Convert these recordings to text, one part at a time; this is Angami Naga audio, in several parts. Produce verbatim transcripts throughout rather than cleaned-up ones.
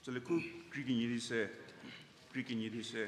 Tsali khu kri kinyi di se, kri kinyi di se.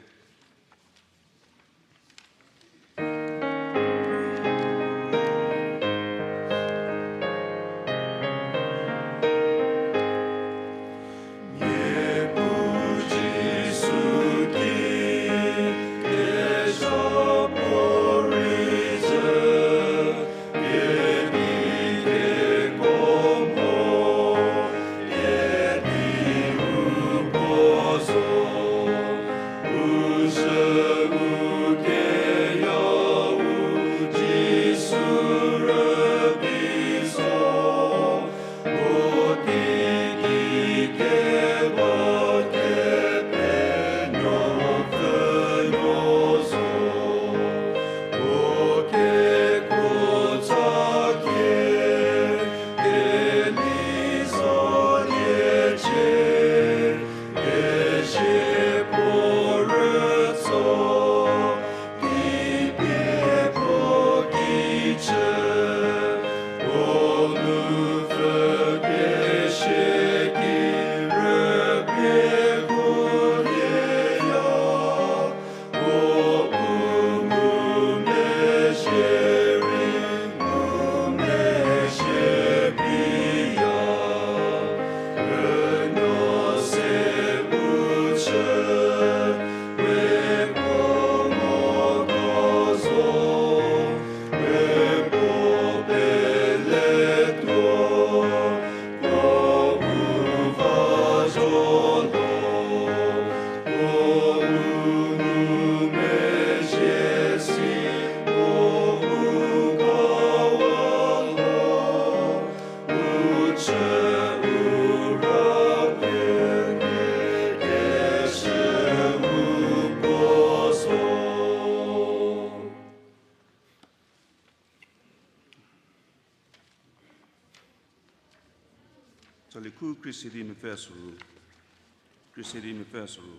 Tsali khu Khrista di mepfü suru. Khrista di mepfü suru.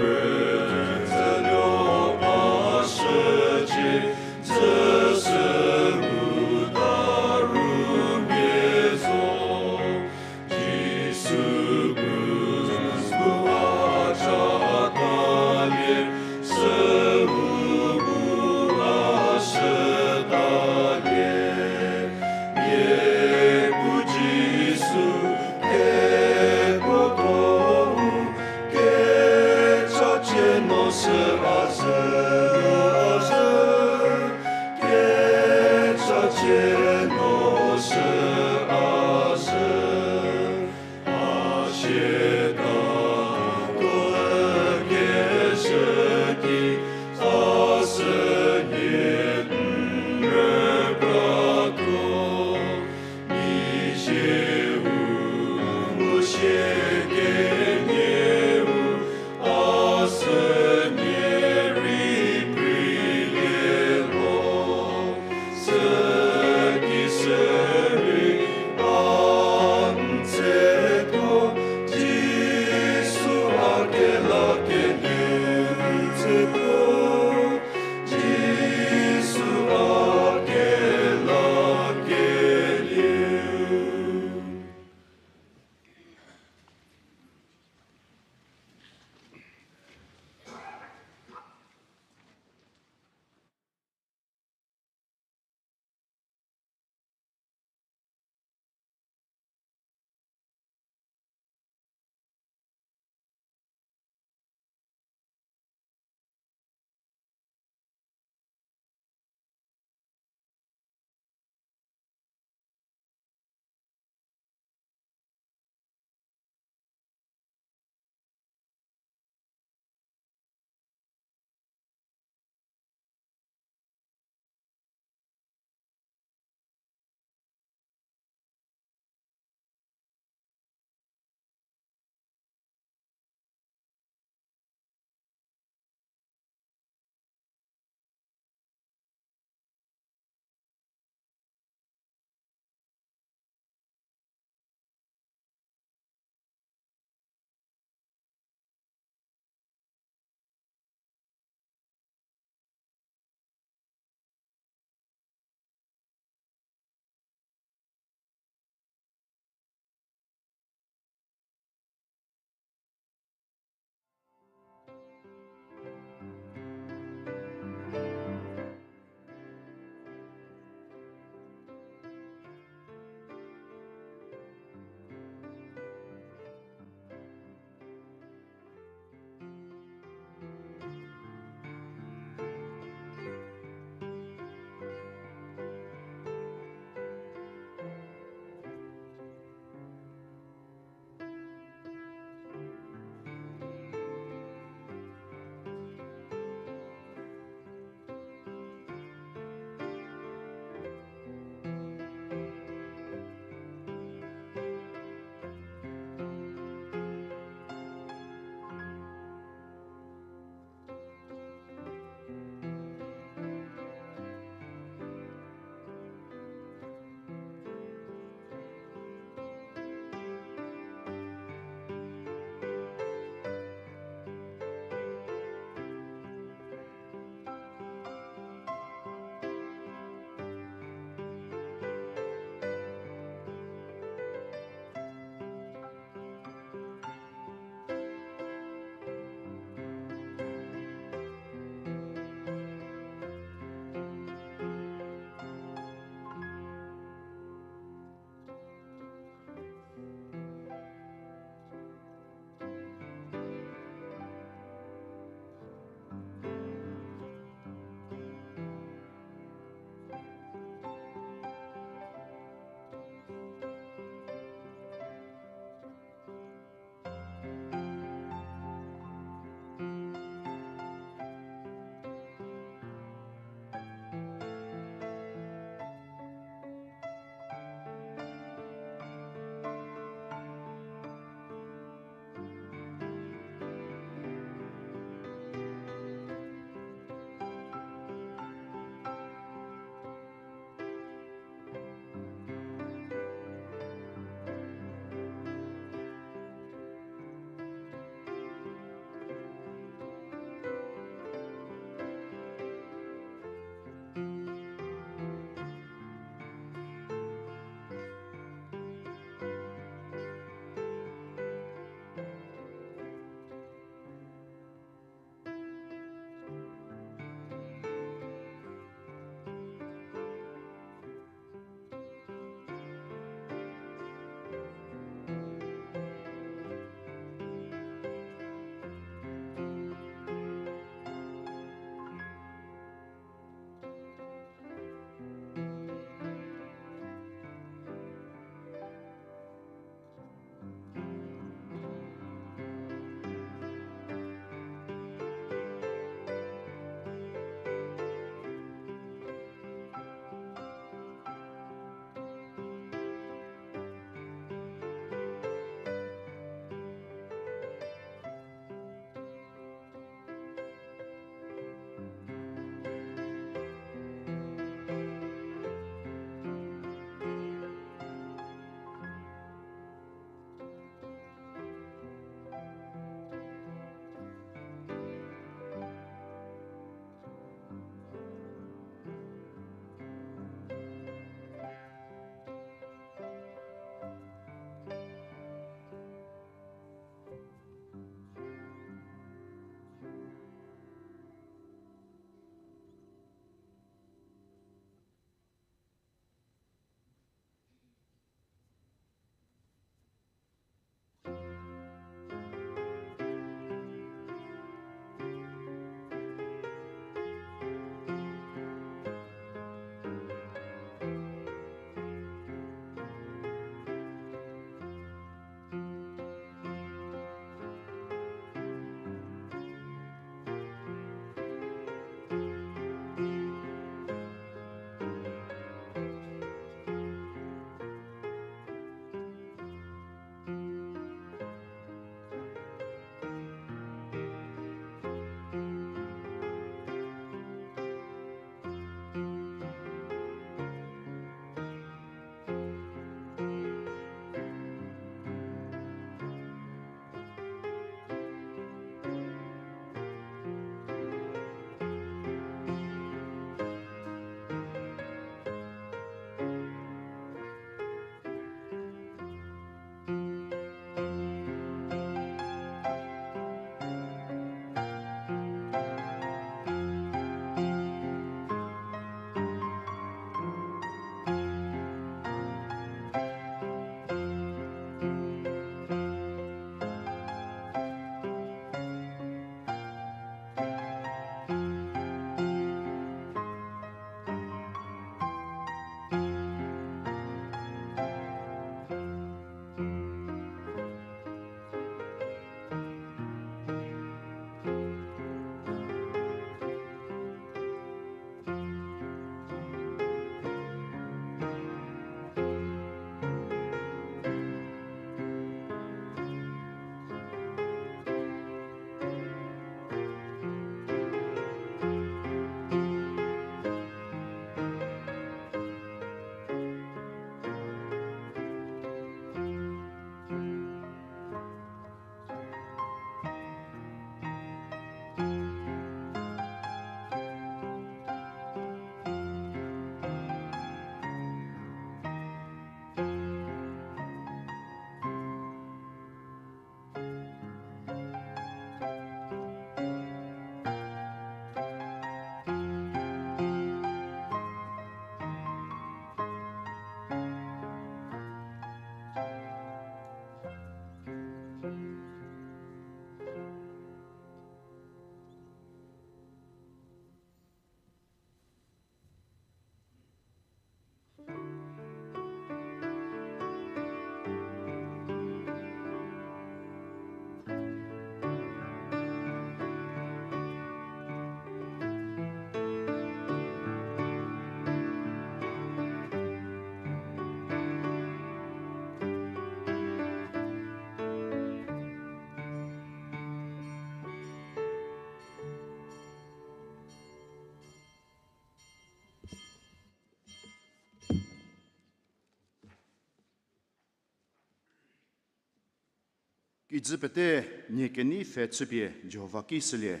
Kijü pete nie kenei pfhe chüpie Jihova ki shülie.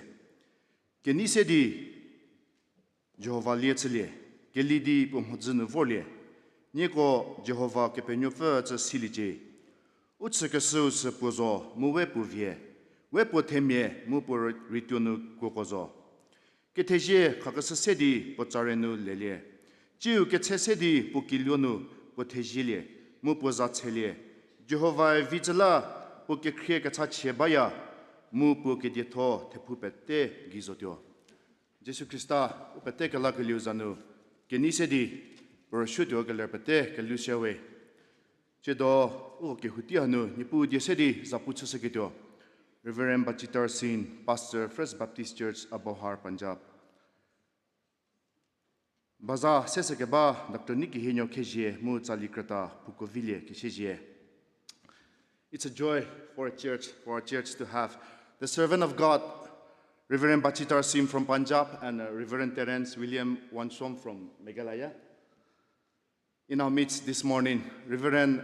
Kenei se di Jihova lie chülie, keli di puo mhodzü nu vorlie. Nieko Jihova Kepenuopfü tsü siliecie. U chükeshüu sü puo zo mu we puo vie, we puo themia mu puo rituo nu kuoko zo. Kethezie khakeshü se di puo tsare nu lelie. Tsiu ketse se di puo kiluo nu puo thezielie, mu puo za tshelie. Jihovae vi tsü la puo kekhrie kechachie baya, mu puo kedietho thephou pete gei zotuo. Jisu Khrista, u pete kelakelieu za nu, kenei se di, puo rüsuotuo keler pete kelushüwe. Tsiedo, u kehouti hanu, Niepuu die se di, zapu chüshüketuo. Reverend Bachitar Singh, Pastor, First Baptist Church, Abohar, Punjab. Baza sese keba Doctor Nikihienuo Khezie mu tsali krüta Phukovilie Kesiezie. It's a joy for a church, for our church to have the servant of God, Reverend Bachitar Singh from Punjab and, uh, Reverend Terence William Wansom from Meghalaya. In our midst this morning, Reverend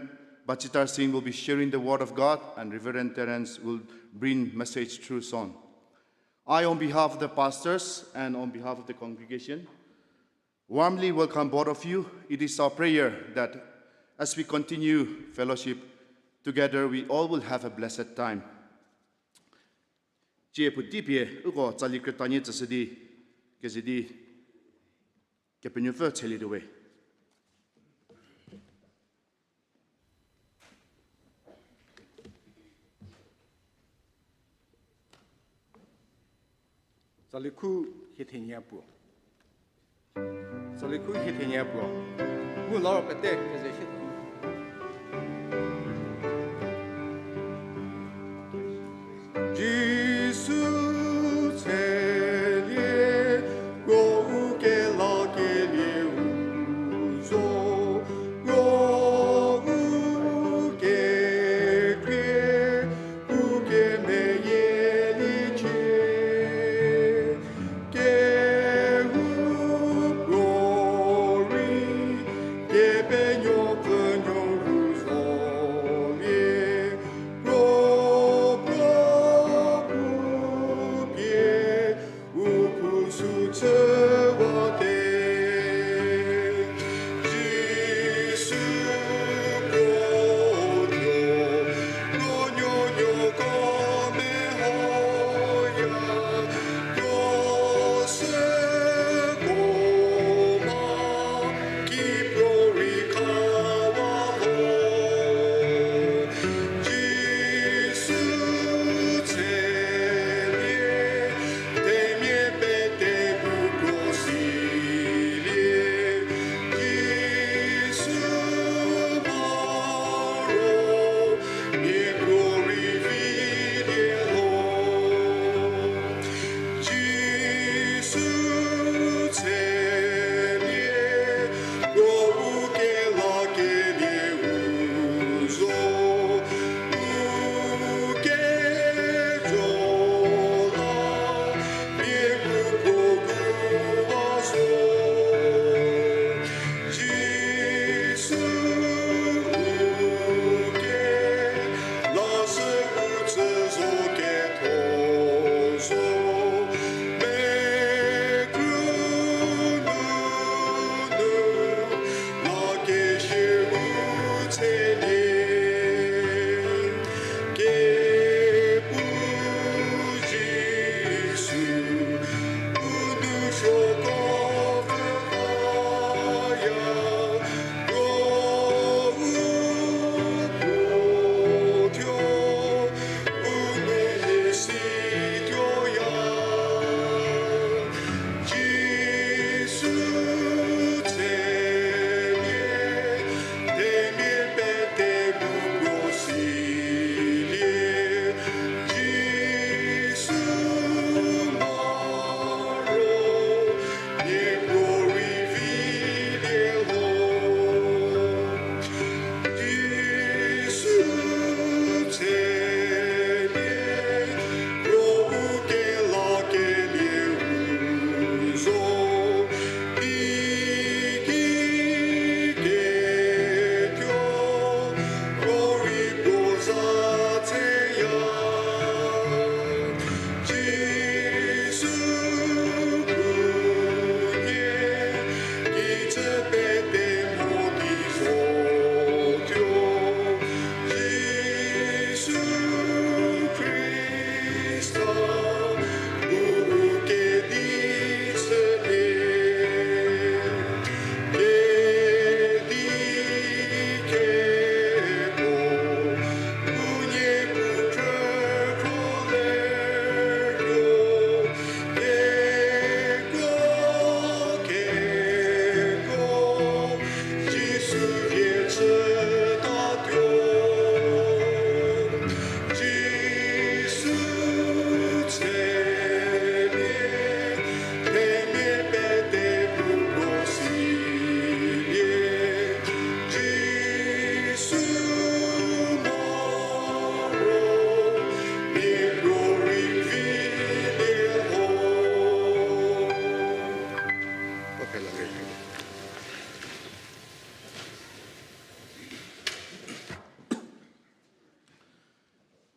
Bachitar Singh will be sharing the word of God and Reverend Terence will bring message through song. I, on behalf of the pastors and on behalf of the congregation, warmly welcome both of you. It is our prayer that as we continue fellowship together, we all will have a blessed time. Tsie puotei pie uko tsali krütanie tsüshü di, keze di, Kepenuopfü tselietuo we. Tsali khu hie thenie puo. Tsali khu hie thenie puo. Mu la pete keze shie. Jisu tselie, ko u kelakelieu zo, ko u kekhrie, u kemeyieliecie. Kehoupuorei, Kepenuopfü nuou zolie, puo, puo, puo pie, u puo sü chüwate. Jisu puo nuo, puo nuonuoko mehoya, puo süko ma, ki puorei khawa ho. Jisu tselie, themia pete puo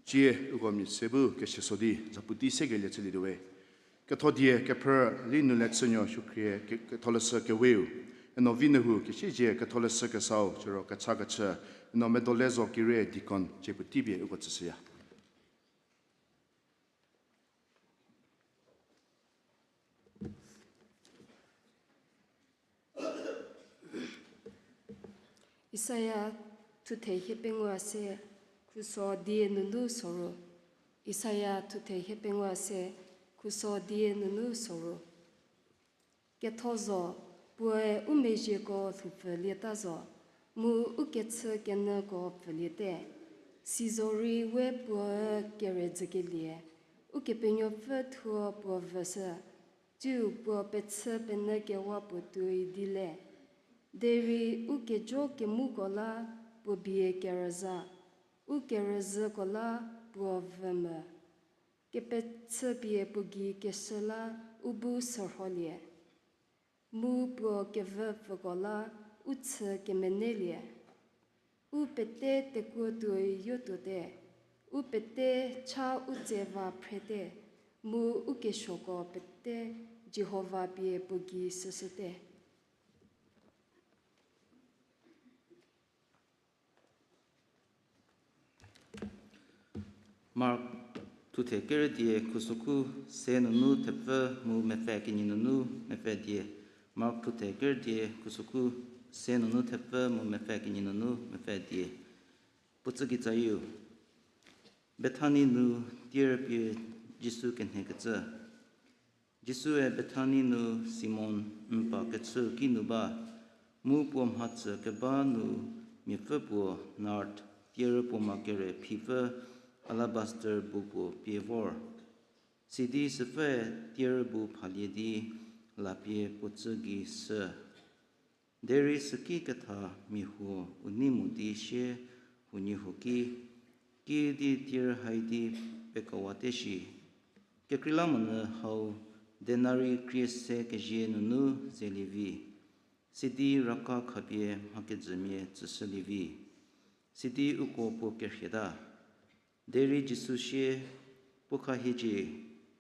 Cie uko mia se bu kese so di zapu tei sekelie chülietuo we. Ketho die kephrü Linulechünuo Suokhrie, ke-, Ketholeshü Keweu. Eno Vinuhu Kesiezie, Ketholeshü Kesau, siro Kechakechü. Eno Medolezo Kire, deacon, cie puotei pie uko tsüshüya. Isaia thuthe hiepengou se, khuso die nunu soru. Isaia thuthe hiepengou se, khuso die nunu soru. Ketho zo, puoe u mezhieko lhoupfülieta zo, mu u kechükenyüko pfüliete. Sizorei we puoe kerüzhükelie, Ukepenuopfü thuo puo vüshü, tsiu puo pechü penyü kewa puo tuoi di le. Derei u kejo kemuko la puo bie kerüzha, u kerüzhüko la puo vü mü. Kepechüpie puo gei keshü la u bu sürholie, mu puo kevüpfüko la u chü kemenelie. U pete tekuo tuoi yotuote, u pete cha u tse va phrete, mu u kesuoko pete Jihova pie puo gei süshüte. Mark thuthe kerüdie khusokhu se nunu thepfü mu mepfü kenie nunu mepfü die. Mark thuthe kerüdie khusokhu se nunu thepfü mu mepfü kenie nunu mepfü die. Puo tsü kitsayieu. Bethani nu tierpie Jisu kenhekecü. Jisue Bethani nu Simon mpa kechü kinu ba, mu puo mhatsü keba nu miapfü puo nard tierü puoma kere phipfü alabaster bu puo pie vor. Sidi süpfü tierü bu phalie di lapie puo tsü gei sü. Derei süki ketha mia huo u nei mo di sie huoniehuo ki, kiüdi tierü hai di pekawate shi. Kekreilamonyü hau denari krie se kezie nunu zelie vi, sidi raka khapie mhakejümia tsüshülie vi, sidi uko puo kerhieta. Derei Jisu sie, puo kha hiecie,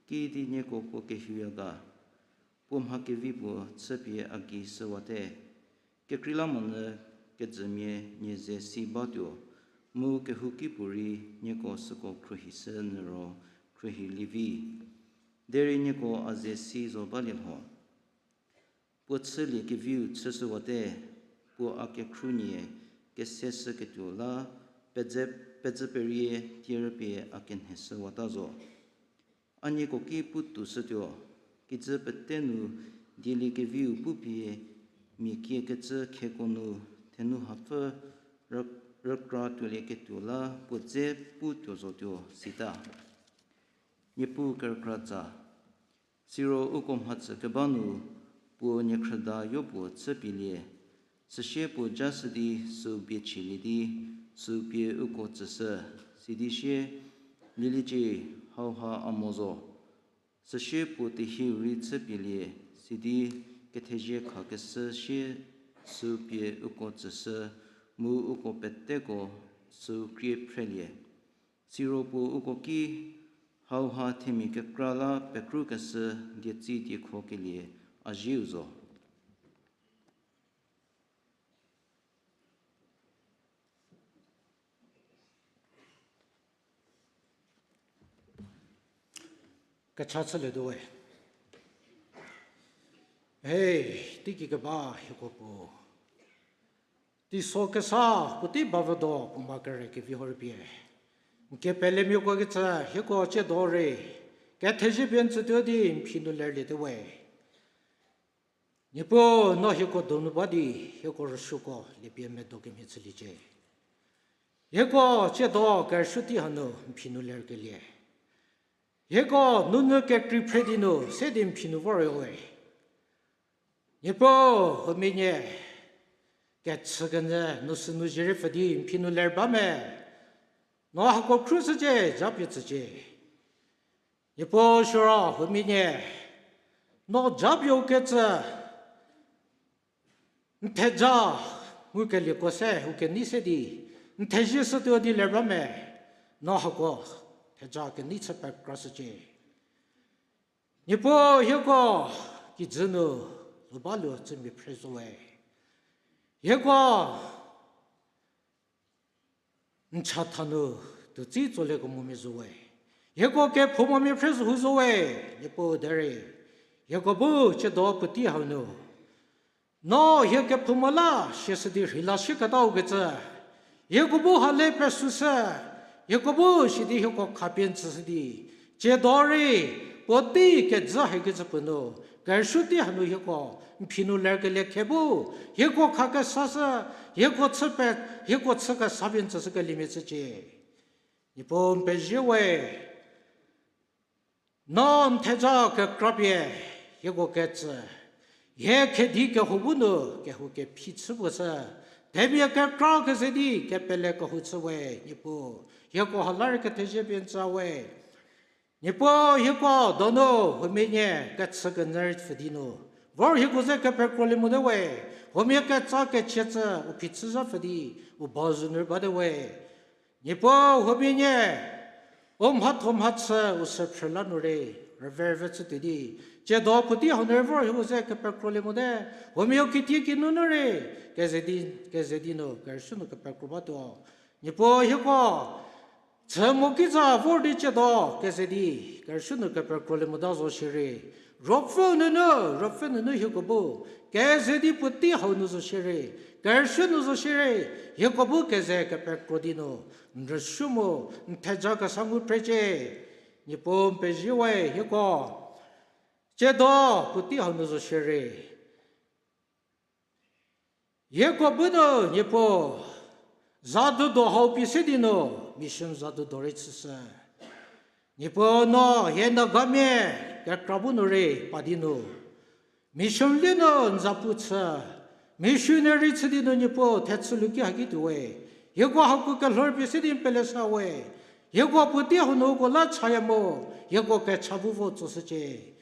kiüdi nieko puo kehuya ga? Puo mha kevi puo chüpie a gei süwate. Kekreilamonyü kejümia nie ze si batuo, mu kehouki puorei nieko süko khruohishü nyü ro khruohilie vi. Derei nieko a ze si zo balie lho. Puo chülie keviu chüshüwate, puo a kekhrunie keseshüketuo la, pedzü, pedzü perie tierüpie a kenheshüwata zo. A nieko ki pu toushütuo, kijü pete nu dielie keviu pupie mia kiekecü kheko nu thenu hapfü rü-, rükra tuolieketuo la puo dze pu tuo zotuo sita. Niepuu kerükra tsa. Siro uko mhatsü keba nu puo niekhrüda yopuo chüpielie, süsie puo jashü di süu bie chielie di, süu pie uko tsüshü, sidi sie, lieliecie, hauha a mo zo. Süsie puo tehiu rei chüpielie, sidi kethezie khakeshü sie süu pie uko tsüshü, mu uko peteko süu krie phrelie. Siro puo uko ki, hauha themia kekra la pekrukeshü dietsi diekhokelie a zieu zo. Kecha chülietuo we. He, teiki keba hieko puo. Teiso kesa puotei bavüdo puo ma kere kevi ho rüpie, n kepelemiako kecü hieko tsiedo rei kethezie pie n tsütuo di n phi nu lerlietuo we. Niepuu, no hieko donu ba di hieko rüsuoko liepie medo kemhie chüliecie. Hieko tsiedo kerüsuo tei hanu n phi nu lerkelie, hieko nunu kekrei phre di nu se di n phi nu vorwe. Niepuu, huomia nie kechükenyü nu sünu zhie rei pfü di n phi nu ler ba me, no hako khrushücie, japie tsücie. Niepuu, siro huomia nie no japie u kecü n theja ngukelieko se u kenei se di n thezie shütuo di ler ba me, No hako theja kenei chü pekrashücie. Niepuu hieko kijü nu lhou ba lu chü mia phre zo we. Hieko n chatha nu tuotsi tsolie kemomia zo we. Hieko kephoumamia phre zo hu zo we. Niepuu derei hieko bu tsiedo puotei hau nu no hie kephouma la siashü di rheila sieketau kecü, hieko bu ha le pesüshü, hieko bu sidi hieko khapie n tsüshü di, tsiedo rei puotei kejü haikecü puo nu, kerüsuo tei hanu hieko n phi nu lerkelie khe bu, hieko khakesashü, hieko chü pe, hieko chü kesa pie n tsüshükeliemia chücie. Niepuu n pezie we. No n theja kekra pie hieko ketsü, hie khedi kehou bu nu kehou kephi chü puo shü, themia kekra keze di kepele kehou chü we. Niepuu hieko ha la rei kethezie pie n tsü we. Niepuu hieko donu huomia nie kechü kenyü rei pfü di nu, vor hieko ze kepekrolie mote we. Huomia ketsa kechie cü u phichü zha pfü di u bau zo nu rei bate we. Niepuu huomia nie u mhatho mhachü u sü phrü la nu rei rüve rüve chütuo di, tsiedo puotei hau nu rei vor hieko ze kepekrolie mote, huomia u kitiekinu nu rei keze di, keze di nu kerüsuo nu kepekro batuo. Niepuu hieko chü mo kitsa vor di tsiedo keze di kerüsuo nu kepekrolie mota zo shierei, ruopfü nunu, ruopfü nunu hieko bu keze di puotei hau nu zo shierei, kerüsuo nu zo shierei, hieko bu keze kepekro di nu n rüsuo mu n theja kesa ngu precie. Niepuu n pezie we hieko tsiedo puotei hau nu zo shierei, hieko bu nu Niepuu zadudo hau pie se di nu, mission zadudo rei chüshü. Niepuu no hie Nagamia kekra bu nu rei pa di nu, mission lie nu n zapu chü, missionary chü di nu Niepuu thechü luki haki tuo we. Hieko hako kelhou pie se di n pele sa we. Hieko puotei hau nu uko la chaya mu, hieko kecha bu vo tsoshücie.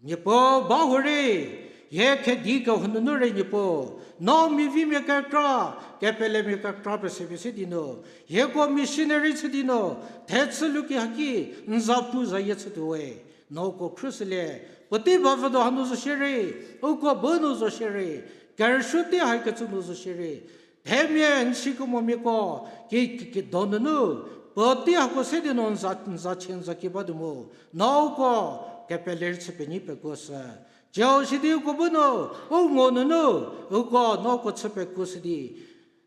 Niepuu ba hurei, hie khedi kehou nunu rei Niepuu, no mivimia kekra, kepelemia kekra pese pie se di nu, hieko missionary chü di nu thechü luki haki n zapu zayie chütuo we. No uko khrüshülie, puotei ba vüdo hanu zo shierei, uko bu nu zo shierei, kerüsuo tei haikecü nu zo shierei, themia n si kemomiako ki, ki, kido nunu puotei hako se di nu n za, n za chie n za ki batuo mu, no uko kepele rei chü penyi pekuoshü. Tsiu sidi uko bu nu, u ngo nunu, uko no uko chü pekuoshü di,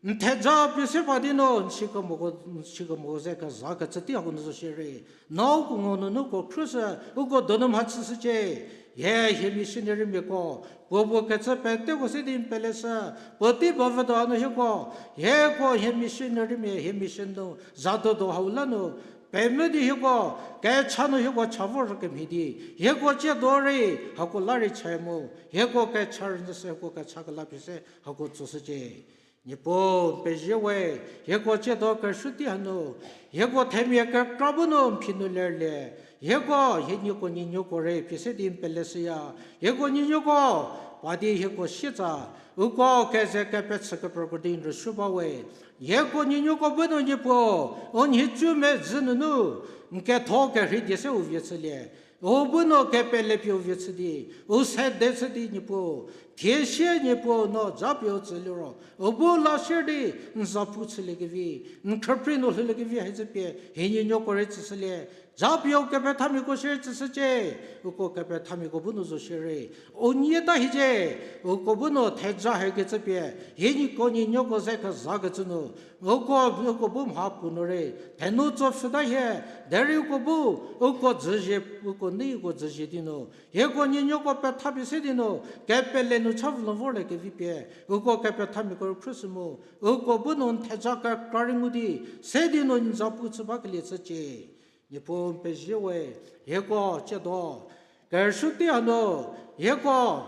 n theja pie se pa di nu n si kemoko, n si kemoko ze kezakecü tei hako nu zo shierei, no uko ngo nunu uko khrüshü, uko donu mhachüshücie. Hie, hie missionarymiako puo puo kecü peteko se di n peleshü, puotei ba vüdo hanu hieko, hieko hie missionarymia hie mission nu zadudo hau la nu pemvü di hieko kecha nu hieko cha vor kemhie di, hieko tsiedo rei hako la rei cha mu, hieko kecha rünyüshü, hieko kecha kela pie se hako tsoshücie. Niepuu n pezie we, hieko tsiedo kerüsuo tei hanu, hieko themia kekra bu nu n phi nu lerlie, hieko hie nieko nuonuoko rei pie se di n peleshüya, hieko nuonuoko pa di hieko sietsa, uko keze kepechü kepekro di n rüsuo ba we. Hieko nuonuoko bu nu Niepuu, u nhicu mezhü nunu n ketho kerhei die se u vie chülie, u bu nu kepele pie u vie chü di, u sede chü di Niepuu, thie sie Niepuu no japie u tsü liro, u bu la sier di n zapu chüliekevi, n khrüprei nu lhouliekevi haicü pie hie nuonuoko rei tsüshülie. Japie u kepethamiako shierei tsüshücie, uko kepethamiako bu nu zo shierei, u nyie ta hiecie, uko bu nu theja haikecü pie hie nieko nuonuoko ze kezakecü nu, uko, uko bu mha puo nu rei thenu tso pfhüta hie, derei uko bu, uko dzüzie, uko nei uko dzüzie di nu, hieko nuonuoko pethapie se di nu kepele nu cha vü nu vorliekevi pie, uko kepethamiako rei khrüshü mu, uko bu nu n theja kekra rei ngu di, se di nu n zapu chü bakelie chücie. Niepuu n pezie we, hieko tsiedo kerüsuo tei hanu, hieko,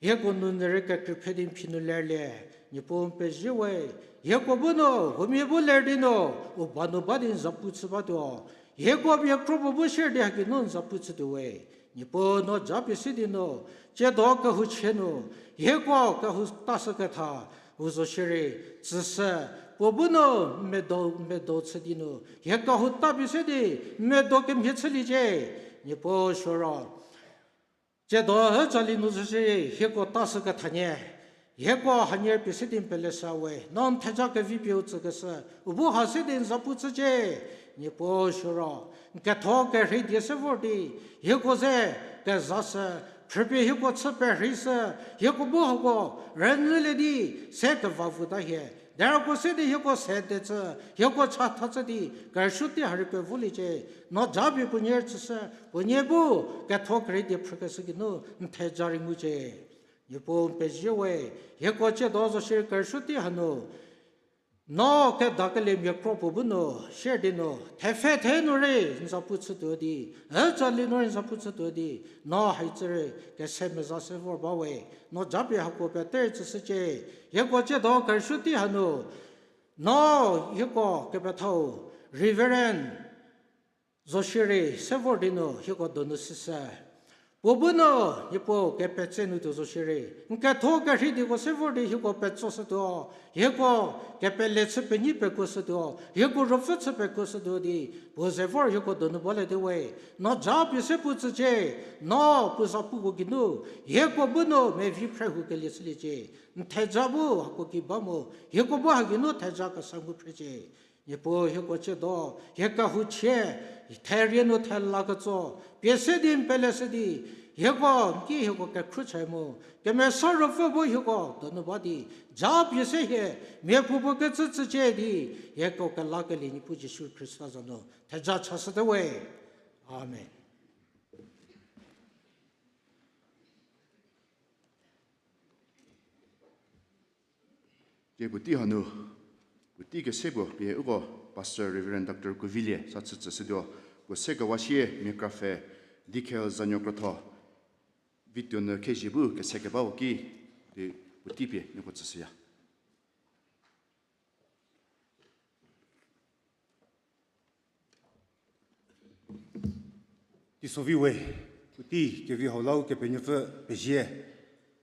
hieko nunu rei kekreipfhe di n phi nu lerlie, Niepuu n pezie we, hieko bu nu huomia bu ler di nu, u ba nu ba di n zapu chü batuo, hieko mia kro puo bu sier di haki nu n zapu chütuo we. Niepuu no japie se di nu, tsiedo kehou chie nu, hieko kehou tashüketha, u zo shierei, tsüshü, Puo bu nu medo, medo chü di nu, hie kehou ta pie se di, medo kemhie chüliecie, Niepuu suoro. Tsiedo hütsali nu zhüshie, hieko ta sü kethanie. Hieko hanie pie se di n pele sa we, no n theja kevi pie u tsükeshü, u bu ha se di n zapu chücie, Niepuu suoro. N ketho kerhei die se vor di, hieko ze keza shü, phrüpie hieko chü perhei shü, hieko bu hako rünyülie di, se keva vüta hie. Derko se di hieko se tecü, hieko chatha chü di, kerüsuo tei ha rei pevolecie, no japie puo nie rüchüshü, puo nie bu ketho kerhei die phrükeshü geinu n theja rei ngucie. Niepuu n pezie we, hieko tsiedo zo shierei kerüsuo tei hanu, no kedakeliemia kro puo bu nu, share di nu, thepfhe the nu rei n zapu chütuo di, ütsali nu rei n zapu chütuo di, no haicü rei kese meza se vor ba we, no japie hako pete rei tsüshücie, hieko tsiedo kerüsuo tei hanu, no hieko kepethau, Reverend zo shierei se vor di nu hieko donu süshü. Puo bu nu, Niepuu kepetse nu tuo zo shierei, n ketho kerhei dieko se vor di hieko petsoshütuo, hieko kepele chü penyi pekuoshütuo, hieko ruopfü chü pekuoshütuo di, puo ze vor hieko donu bale di we, no japie se puo tsücie, no puo zapuko geinu, hieko bu nu mevi phre hu kelie chüliecie, n theja bu hako ki ba mu, hieko bu ha geinu theja kesa ngu phrecie. Niepuu hieko tsiedo, hie kehouchie, therie nu thela ketso, pie se di n pele se di, hieko n ki hieko kekhruohi mu, Kemesa Ruopfü bu hieko donu ba di, japie se hie, miapuopuo kecü tsücie di, hieko kelakelie Niepuu Jisu Khrista za nu theja chashüte we. Amen. Ke puotei hanu, puotei kese puo pie uko Pastor Reverend Doctor Kuvilie sa chütsüshütuo, puo se kewa sie mia krapfhe Dikhel Zanuokrotho, vituo nu khezhie bu kese kebau ki, di puotei pie nieko tsüshüya. Teisovi we, puotei kevi hau la Ukepenuopfü pezie.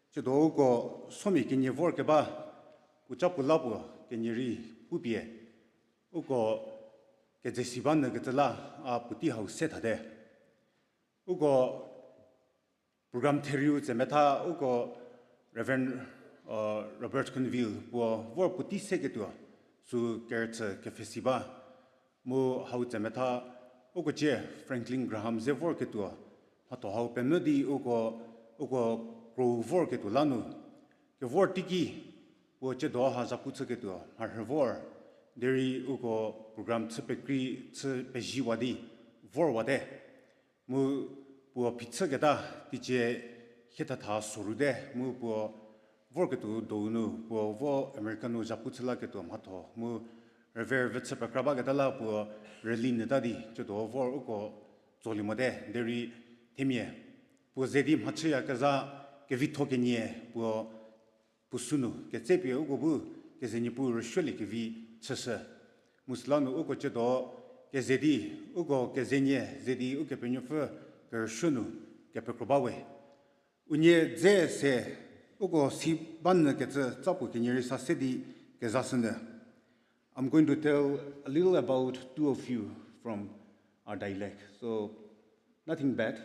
Tsiedo uko somia kenie vor keba, puoca puo la puo kenie rei pupie, uko keze si ba nyü kecü la, a puotei hau se thate. Uko program therieu tsemetha uko Reverend, uh, Robert Conville puo vor puotei seketuo sü kerüchü kepfhesi ba. Mu hau tsemetha uko cie Franklin Graham ze vorketuo mhatho hau pemvü di uko, uko kro vorketuo la nu kevor teiki puo tsiedo ha zapu chüketuo mharhü vor, derei uko program chü pekrei chü peziwa di vorwate. Mu puo phichüketa teicie hiethatha sorute, mu puo vorketuo donu puo vo America nu zapu chü laketuo mhatho, mu rüve rüve chü pekra baketa la puo rüli nyüta di tsiedo vor uko tsolie mote, derei themia puo ze di mhachüyakezha kevitho kenie puo puo sünu ketsepie uko bu keze Niepuu rüsuoliekevi chüshü. Mu süla nu uko tsiedo keze di, uko kezenie ze di Ukepenuopfü kerüsuo nu kepekro bawe. Unie dze se uko si ba nyü kecü tsapuo kenie rei sa se di kezashünyü. I'm going to tell a little about two of you from our dialect, so nothing bad.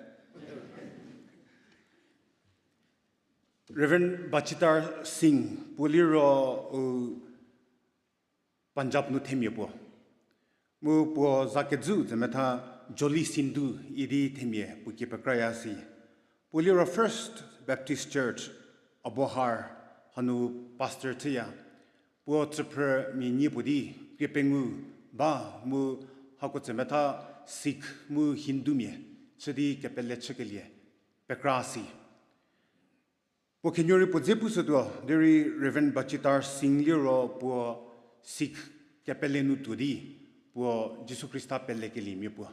Reverend Bachitar Singh, puo liro, uh, Punjab nu themia puo. Mu puo za kejü tsemetha Jolly Sindhu idi themia puo ki pekraya si. Puo liro First Baptist Church, Abohar, hanu pastor chüya. Puo tsüphrü mia nie puo di krie pengou ba mu hako tsemetha Sikh mu Hindumia chü di kepele chükelie pekra si. Puo khenuo rei puo dze pushütuo, derei Reverend Bachitar Singh liro puo Sikh kepele nu tuo di, puo Jisu Khrista pelekeliemia puo.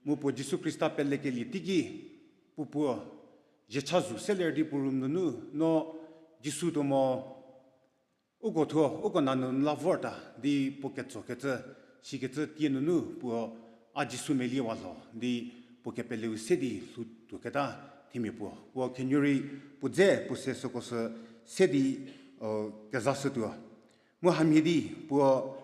Mu puo Jisu Khrista pelekelie teiki, puo puo ziecha zu seler di puo room nunu, no Jisu tuo mo, uko thuo, uko nanyü n la vorta di puo ketsokecü, sikecü tie nunu puo a Jisu meliewa lho di puo kepeleu se di lhou tuoketa themia puo. Puo khenuo rei puo dze puo se süko sü se di, uh, kezashütuo. Mu hamhie di puo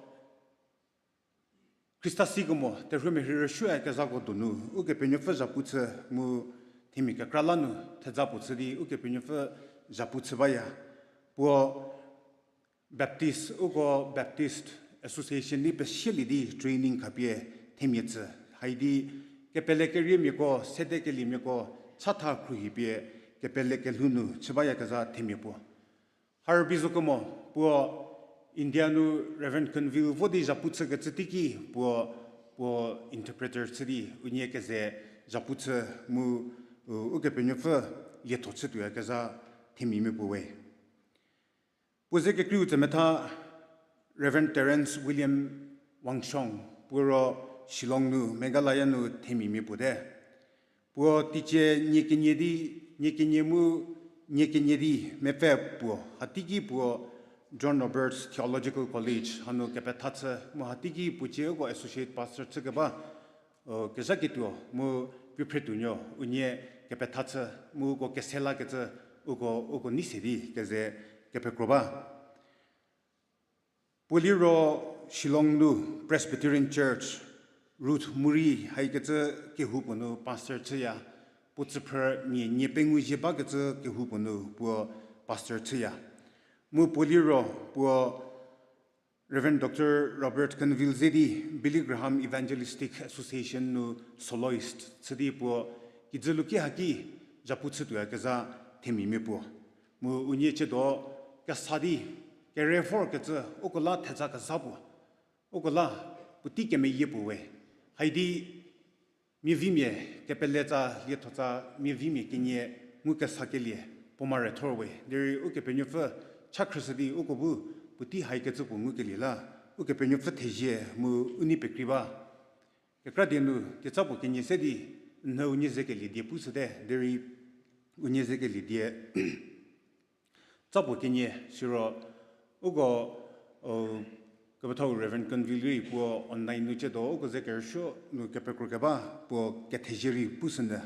Khrista sikemo terhuomia rhei rüsuoyakezhako donu Ukepenuopfü zhapu chü mu themia kekra la nu theja puo chü di Ukepenuopfü zhapu chü baya. Puo Baptist, uko Baptist Association di pesielie di training khapie themia tsü. Haidi kepele keriemiako, sedekeliemiako, chatha khruohipie kepele kelhou nu chü bayakezha themia puo. Harbi zo kemo, puo India nu Reverend Conville vo di zhapu chükecü teiki puo, puo interpreter chü di unie keze zhapu chü mu, u, Ukepenuopfü lietho chütuoyakezha themia mia puo we. Puo ze kekreiu tsemetha Reverend Terence William Wangshong, puo ro Shillong nu Meghalaya nu themia mia puo te. Puo teicie nie kenie di, nie kenie mu, nie kenie di mepfü puo, hateiki puo John Roberts Theological College hanu kepetha chü mu hateiki puo cie uko associate pastor chükeba, kezhaketuo mu puo phretuonuo unie kepetha chü mu uko kese lakecü uko, uko nei se di keze kepekro ba. Puo liro Shillong nu Presbyterian Church, Ruth Muri haikecü kehou puo nu pastor chüya, puo tsüphrü mia nie pengou zie bakecü kehou puo nu puo pastor chüya. Mu puo liro puo Reverend Doctor Robert Conville ze di Billy Graham Evangelistic Association nu soloist chü di puo kijü luki haki zhapu chütuoyakezha themia mia puo. Mu unie ciedo kesa di kere vorkecü uko la theja kezha puo, uko la puotei kemeyie puo we. Haidi miavimia kepeletsa liethotsa miavimia kenie ngukesa kelie puo mare thor we. Derei Ukepenuopfü cha khrüshü di uko bu puotei haikecü puo ngukelie la Ukepenuopfü thezie mu u nei pekrei ba. Kekra die nu ketsa puo kenie se di nhü unie ze kelie die pushüte, derei unie ze kelie die tsa puo kenie siro uko, kepethau Reverend Conville rei puo online nu ciedo uko ze kerüsuo nu kepekro keba puo kethezie rei pushünyü.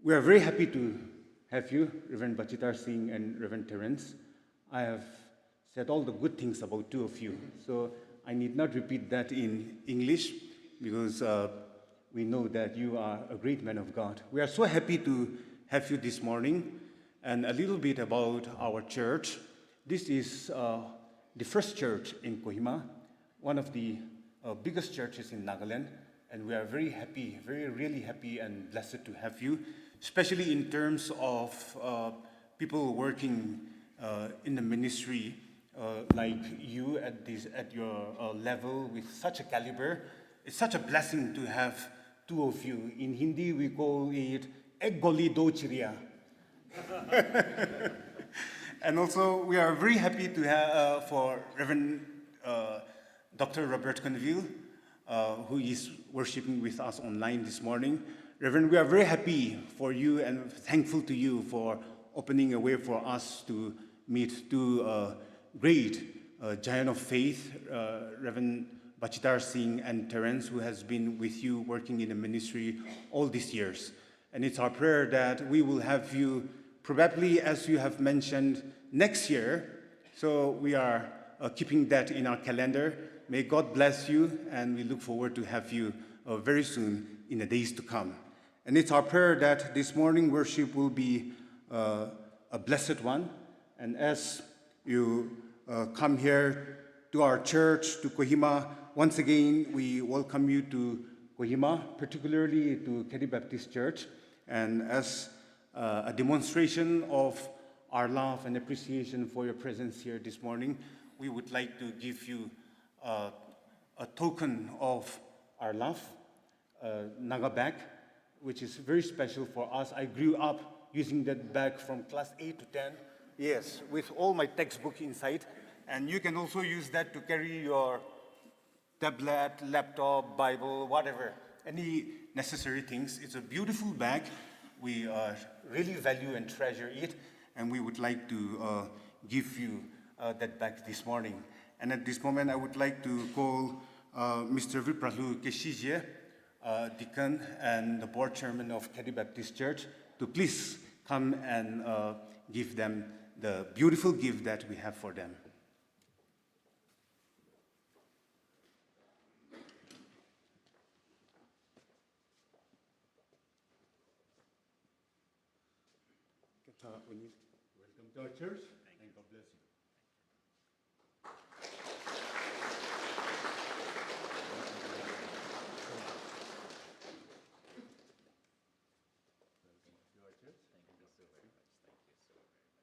We are very happy to have you, Reverend Bachitar Singh and Reverend Terence. I have said all the good things about two of you, so I need not repeat that in English because, uh, we know that you are a great man of God. We are so happy to have you this morning. And a little bit about our church. This is, uh, the first church in Kohima, one of the, uh, biggest churches in Nagaland, and we are very happy, very, really happy and blessed to have you, especially in terms of, uh, people working, uh, in the ministry, uh, like you at this, at your, uh, level with such a caliber. It's such a blessing to have two of you. In Hindi, we call it ek goli do chiriya. And also, we are very happy to have, uh, for Reverend, uh, Doctor Robert Conville, uh, who is worshiping with us online this morning. Reverend, we are very happy for you and thankful to you for opening a way for us to meet two, uh, great, uh, giant of faith, uh, Reverend Bachitar Singh and Terence, who has been with you working in the ministry all these years. And it's our prayer that we will have you probably, as you have mentioned, next year. So we are, uh, keeping that in our calendar. May God bless you, and we look forward to have you, uh, very soon in the days to come. And it's our prayer that this morning worship will be, uh, a blessed one. And as you, uh, come here to our church, to Kohima, once again, we welcome you to Kohima, particularly to Khedi Baptist Church. And as, uh, a demonstration of our love and appreciation for your presence here this morning, we would like to give you, uh, a token of our love, uh, Naga bag, which is very special for us. I grew up using that bag from class eight to ten. Yes, with all my textbook inside. And you can also use that to carry your tablet, laptop, Bible, whatever, any necessary things. It's a beautiful bag. We, uh, really value and treasure it, and we would like to, uh, give you, uh, that bag this morning. And at this moment, I would like to call, uh, Mister Vipralhu Keshizhie, uh, deacon and the board chairman of Khedi Baptist Church, to please come and, uh, give them the beautiful gift that we have for them. Welcome to our church, and God bless you. Welcome to our church. Thank you so very much. Thank you so very much.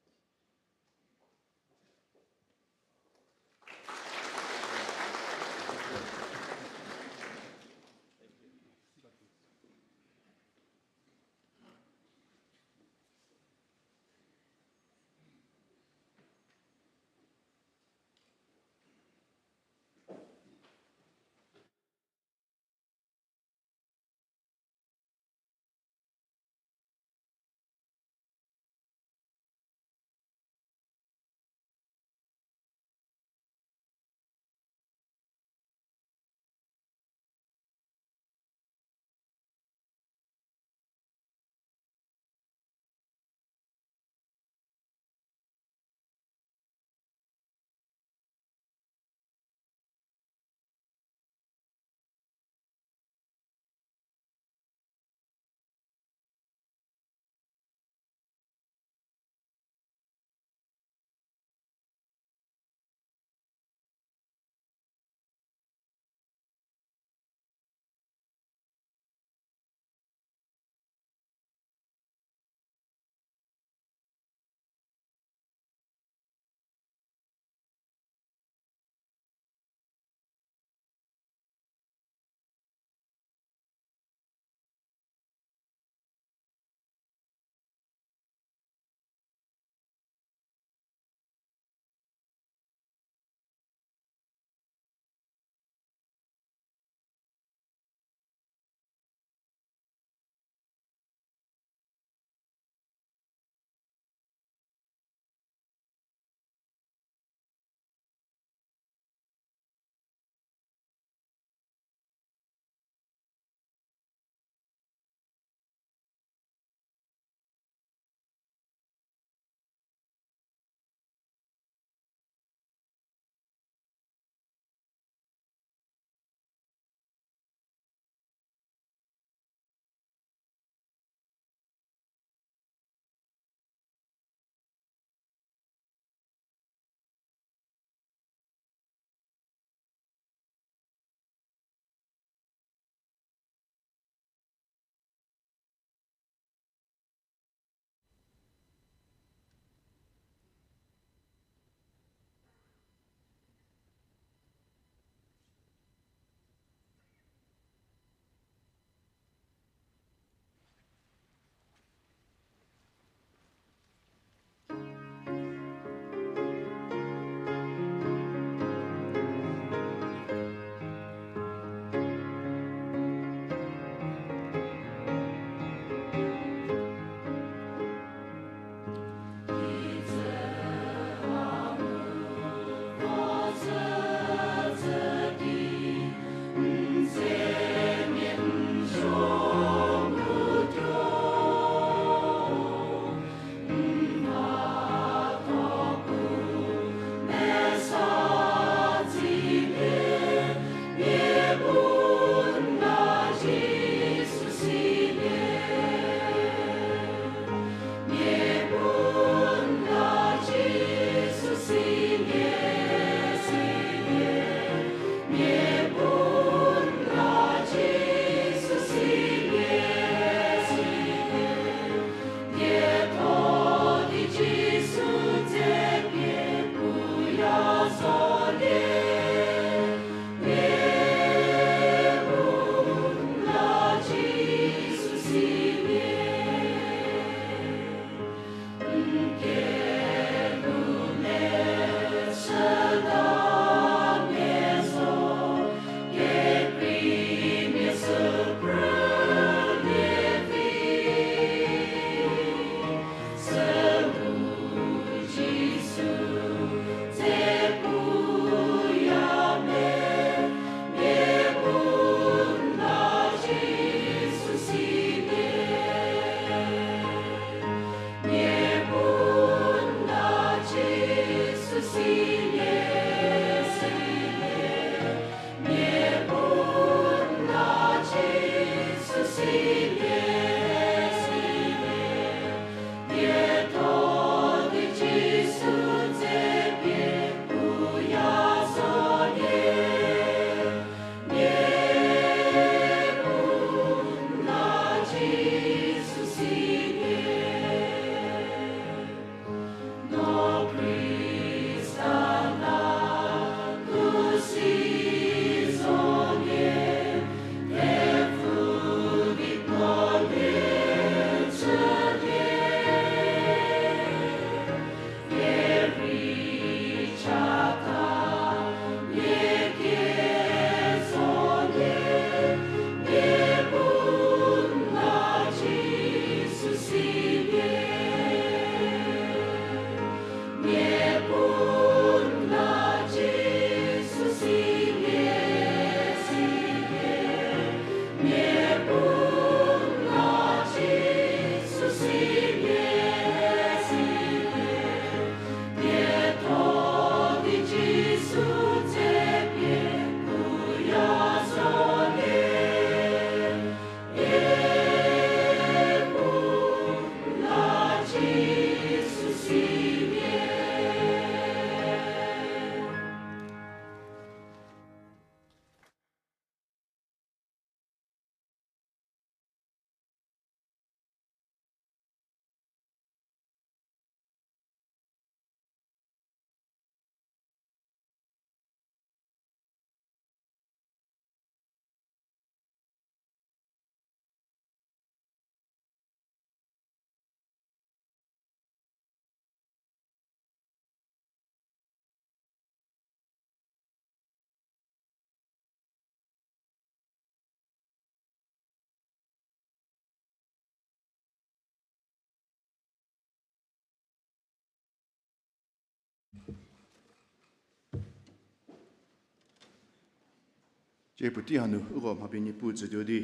Tiepuotei hanu uko mha pie Niepuu tsütuo di,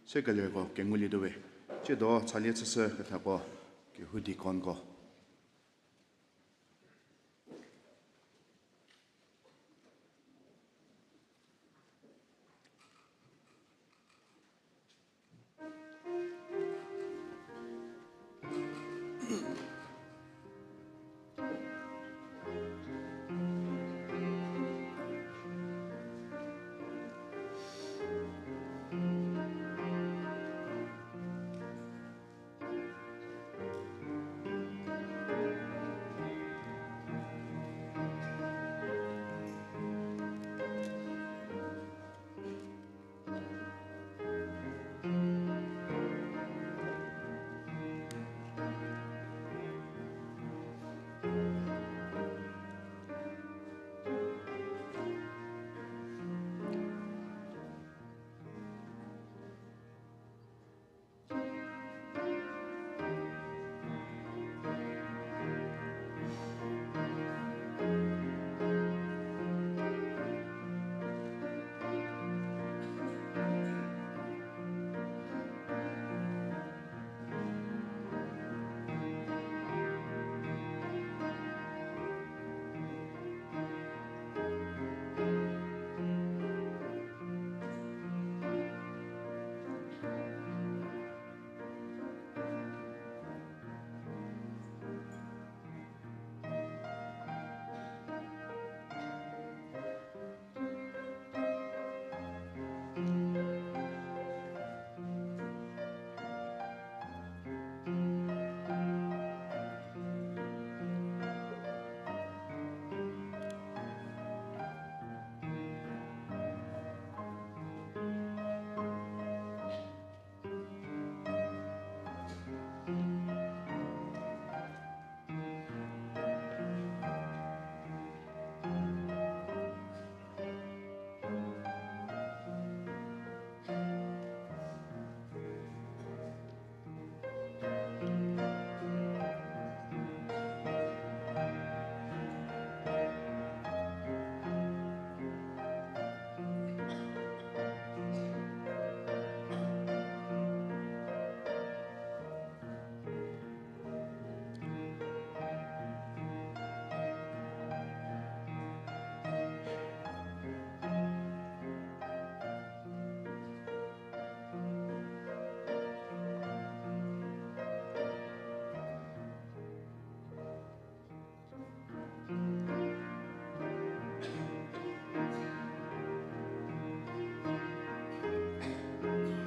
se kelerko kengulietuowe. Tsiedo chalie chüshü kethako, kehou deaconko.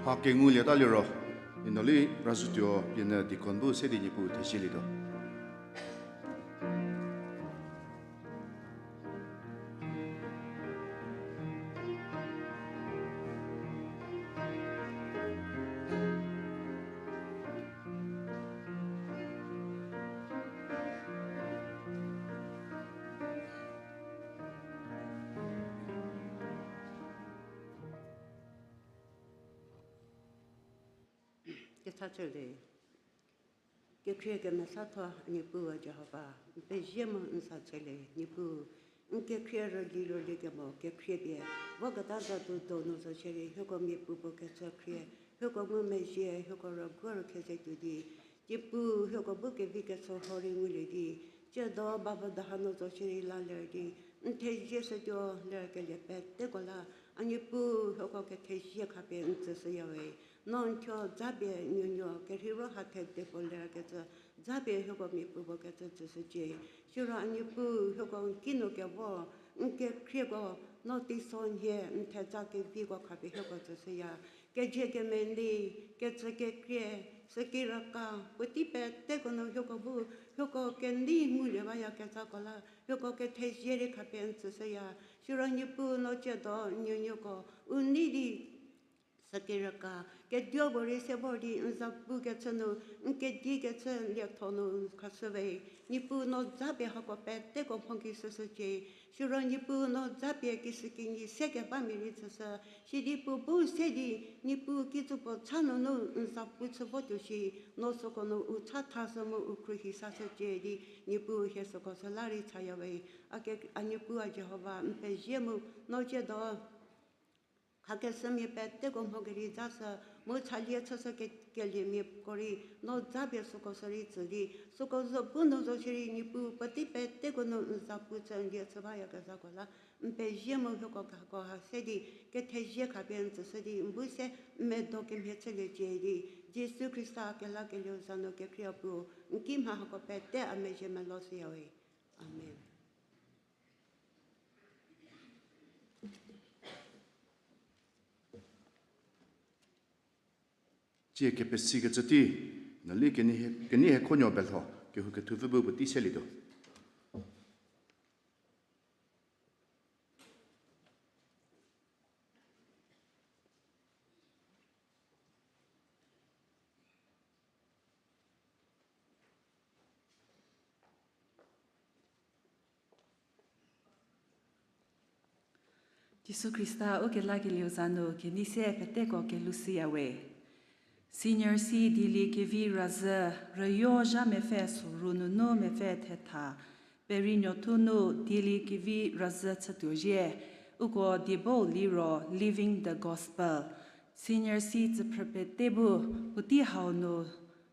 Ha kengulieta liro, inoli razhütuo pienyü deacon bu se di Niepuu thezhielietuo. Kethachülie. Kekhrie kemesatho a Niepuu Jihova, n pezie mu n sa tselie, Niepuu, n kekhrie rüli rüli kemo kekhrie pie, voketa zatuo donu zo shierei, hieko miapuopuo kechü khrie, hieko ngumezhie, hieko rüguo rükheze tuo di, Niepuu, hieko bu kevi kechü huo rei ngulie di, tsiedo bavü daha nu zo shierei la ler di, n thezie shütuo lerkelie peteko la, a Niepuu, hieko kethezie khapie n tsüshüya we. No n thuo zapie nuonuo kerheiro ha thedepuo lerkecü, zapie hieko miapuopuo kecü tsüshücie. Siro a Niepuu, hieko n kinu kevo, n kekhrieko, no teisonhie n theja keviko khapie hieko tsüshüya. Kezie kemenei, kecü kekrie, süki raka, puotei peteko nu hieko bu, hieko kenei ngulie baya kecüko la, hieko kethezie rei khapie n tsüshüya. Siro Niepuu, no tsiedo nuonuoko u nei di, süki raka, keduo puorei se vor di n zapu kechü nu, n kedi kechü lietho nu khashü we. Niepuu, no zapie hako peteko mho ki shüshücie. Siro Niepuu, no zapie kishükinyi se kebamia rei tsüshü. Sidi puo bu se di, Niepuu, kitsupuo cha nunu n zapu chü votuo shi, no süko nu u cha thashü mu u khruohi sashücie di, Niepuu, hie süko sü la rei chaya we. A ke, a Niepuu a Jihova, n pezie mu, no tsiedo Thakeshümia peteko mho kerei zashü, mu chalie chüshü ke-, keliemiako rei, no zapie süko sü rei tsü di, süko zo bu nu zo shierei Niepuu, puotei peteko nu n za pu chü n lie chü bayakezhako la, n pezie mu hieko khako ha se di, kethezie khapie n tsüshü di, n bu se n medo kemhie chüliecie di, Jisu Khrista kelakelieu za nu kekhrie puo, n kimha hako pete a mezhie melo shüyawe. Amen. Tsie kepesikecü tei, nali kenei he, kenei hekhonuo belho, kehou kethupfü bu puotei selietuo. Jisu Khrista ukelakelieu za nu kenei se peteko kelushüyawe. Senior C Dieliekevi Razhü, rüyo zha mepfü soru nunu mepfü thetha, perinuo thu nu Dieliekevi Razhü chütuo zhie, uko diebo liro Living the Gospel. Senior C tsüphrü pete bu, puotei hau nu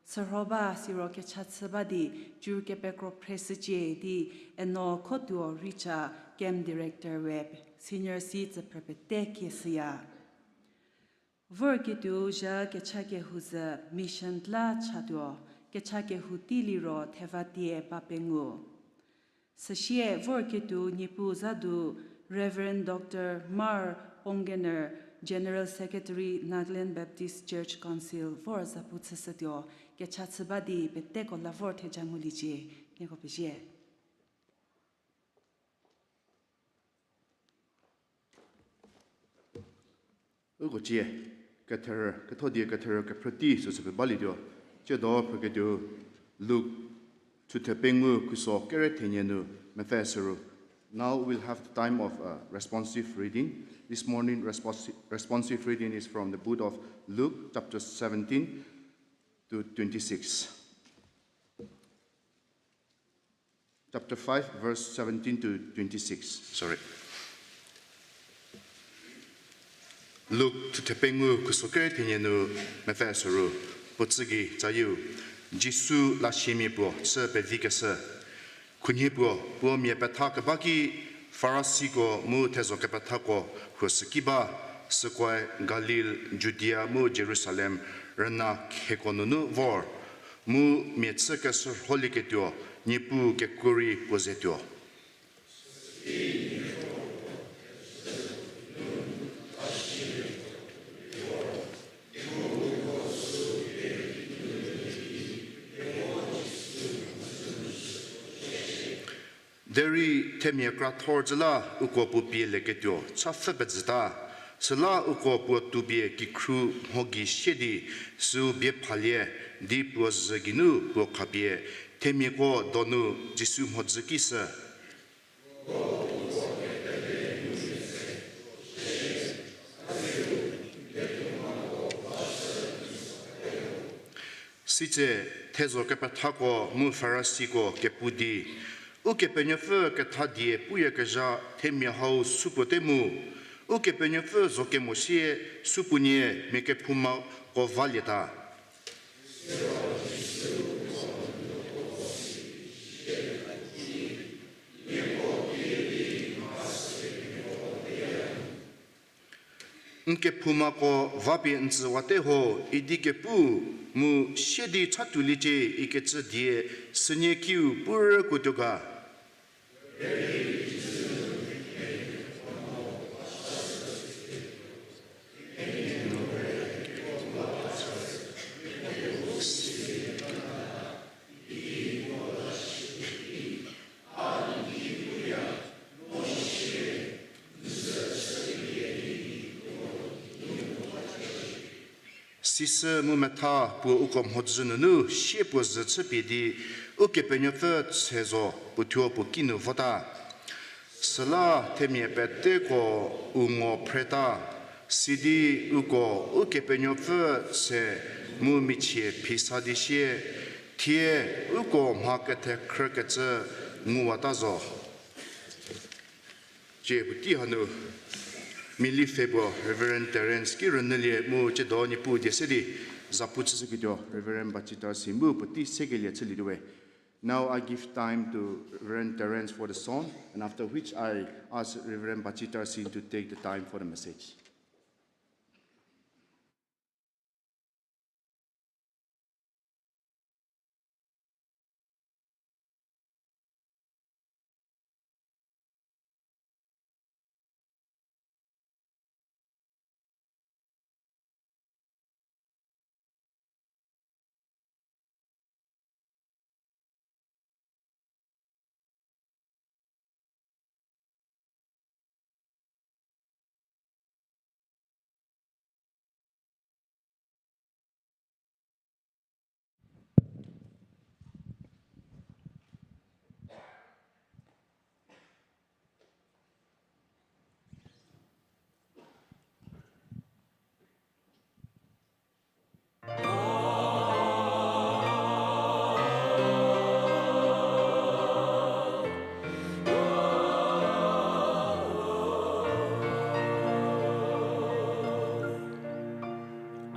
sürho ba siro kecha chü ba di, jur kepekro phreshücie di, Eno Khotuo Richa, Camp Director we, Senior C tsüphrü pete kieshüya. Vorketuo zha kecha kehou zhü Mission la chatuo, kecha kehou tei liro Thevatie ba pengou. Süsie vorketuo Niepuu za du Reverend Doctor Mar Pongener, General Secretary, Nagaland Baptist Church Council, vor zapu chüshütuo, kecha chü ba di peteko la vor theja nguliecie, nieko pezie. Uko cie, ketherü, kethodie ketherü kephrütei süsü pie balietuo, tsiedo phrüketuo Luk thuthe pengou khuso kere thenie nu mepfü süru. Now we'll have the time of uh, responsive reading. This morning, responsi- responsive reading is from the book of Luke, chapter seventeen to twenty-six. Chapter five, verse seventeen to twenty-six. Sorry. Luk thuthe pengou khuso kere thenie nu mepfü süru, puo tsügei tsayieu, Jisu lasiamia puo chü pevikeshü. Khunhie puo, puo mia petha keba ki Farisiko mu thezho kepethako huo süki ba, sükoe Galil, Judia mu Jerusalem rüna kheko nunu vor, mu mia chü keshürholieketuo Niepuu kekuo rei puo zetuo. Derei themia krathor zhü la uko puo pie leketuo chapfü pezhüta. Süla uko puo toupie kikhru mho gei sie di süu bie phalie di puo zhü geinu puo khapie themiako donu Jisu mhodzü ki shü. Sitse thezho kepethako mu Farisiko kepu di, Ukepenuopfü ketha die puyakezha themia hau supuo te mu, Ukepenuopfü zo kemo sie supuonie mia kephoumako valieta. N kephoumako vapie n tsüwate ho idi kepu mu sie di chatuoliecie ikecü die sünie kiu purükuotuo ga. Sisü mu metha puo uko mhodzü nunu sie puo zhü chüpie di, Ukepenuopfü se zo puothuo puo kinu vota. Süla themia peteko u ngo phreta, sidi uko Ukepenuopfü se mu michie phisa di sie, thie uko mha kethekhrükecü nguwata zo. Cie puotei hanu, Mili pfhe puo Reverend Terence ki rünyülie mu tsiedo Niepuu die se di zapu chüshüketuo Reverend Bachita Singh bu puotei sekelie chülietuo we. Now I give time to Reverend Terence for the song, and after which I ask Reverend Bachita Singh to take the time for the message.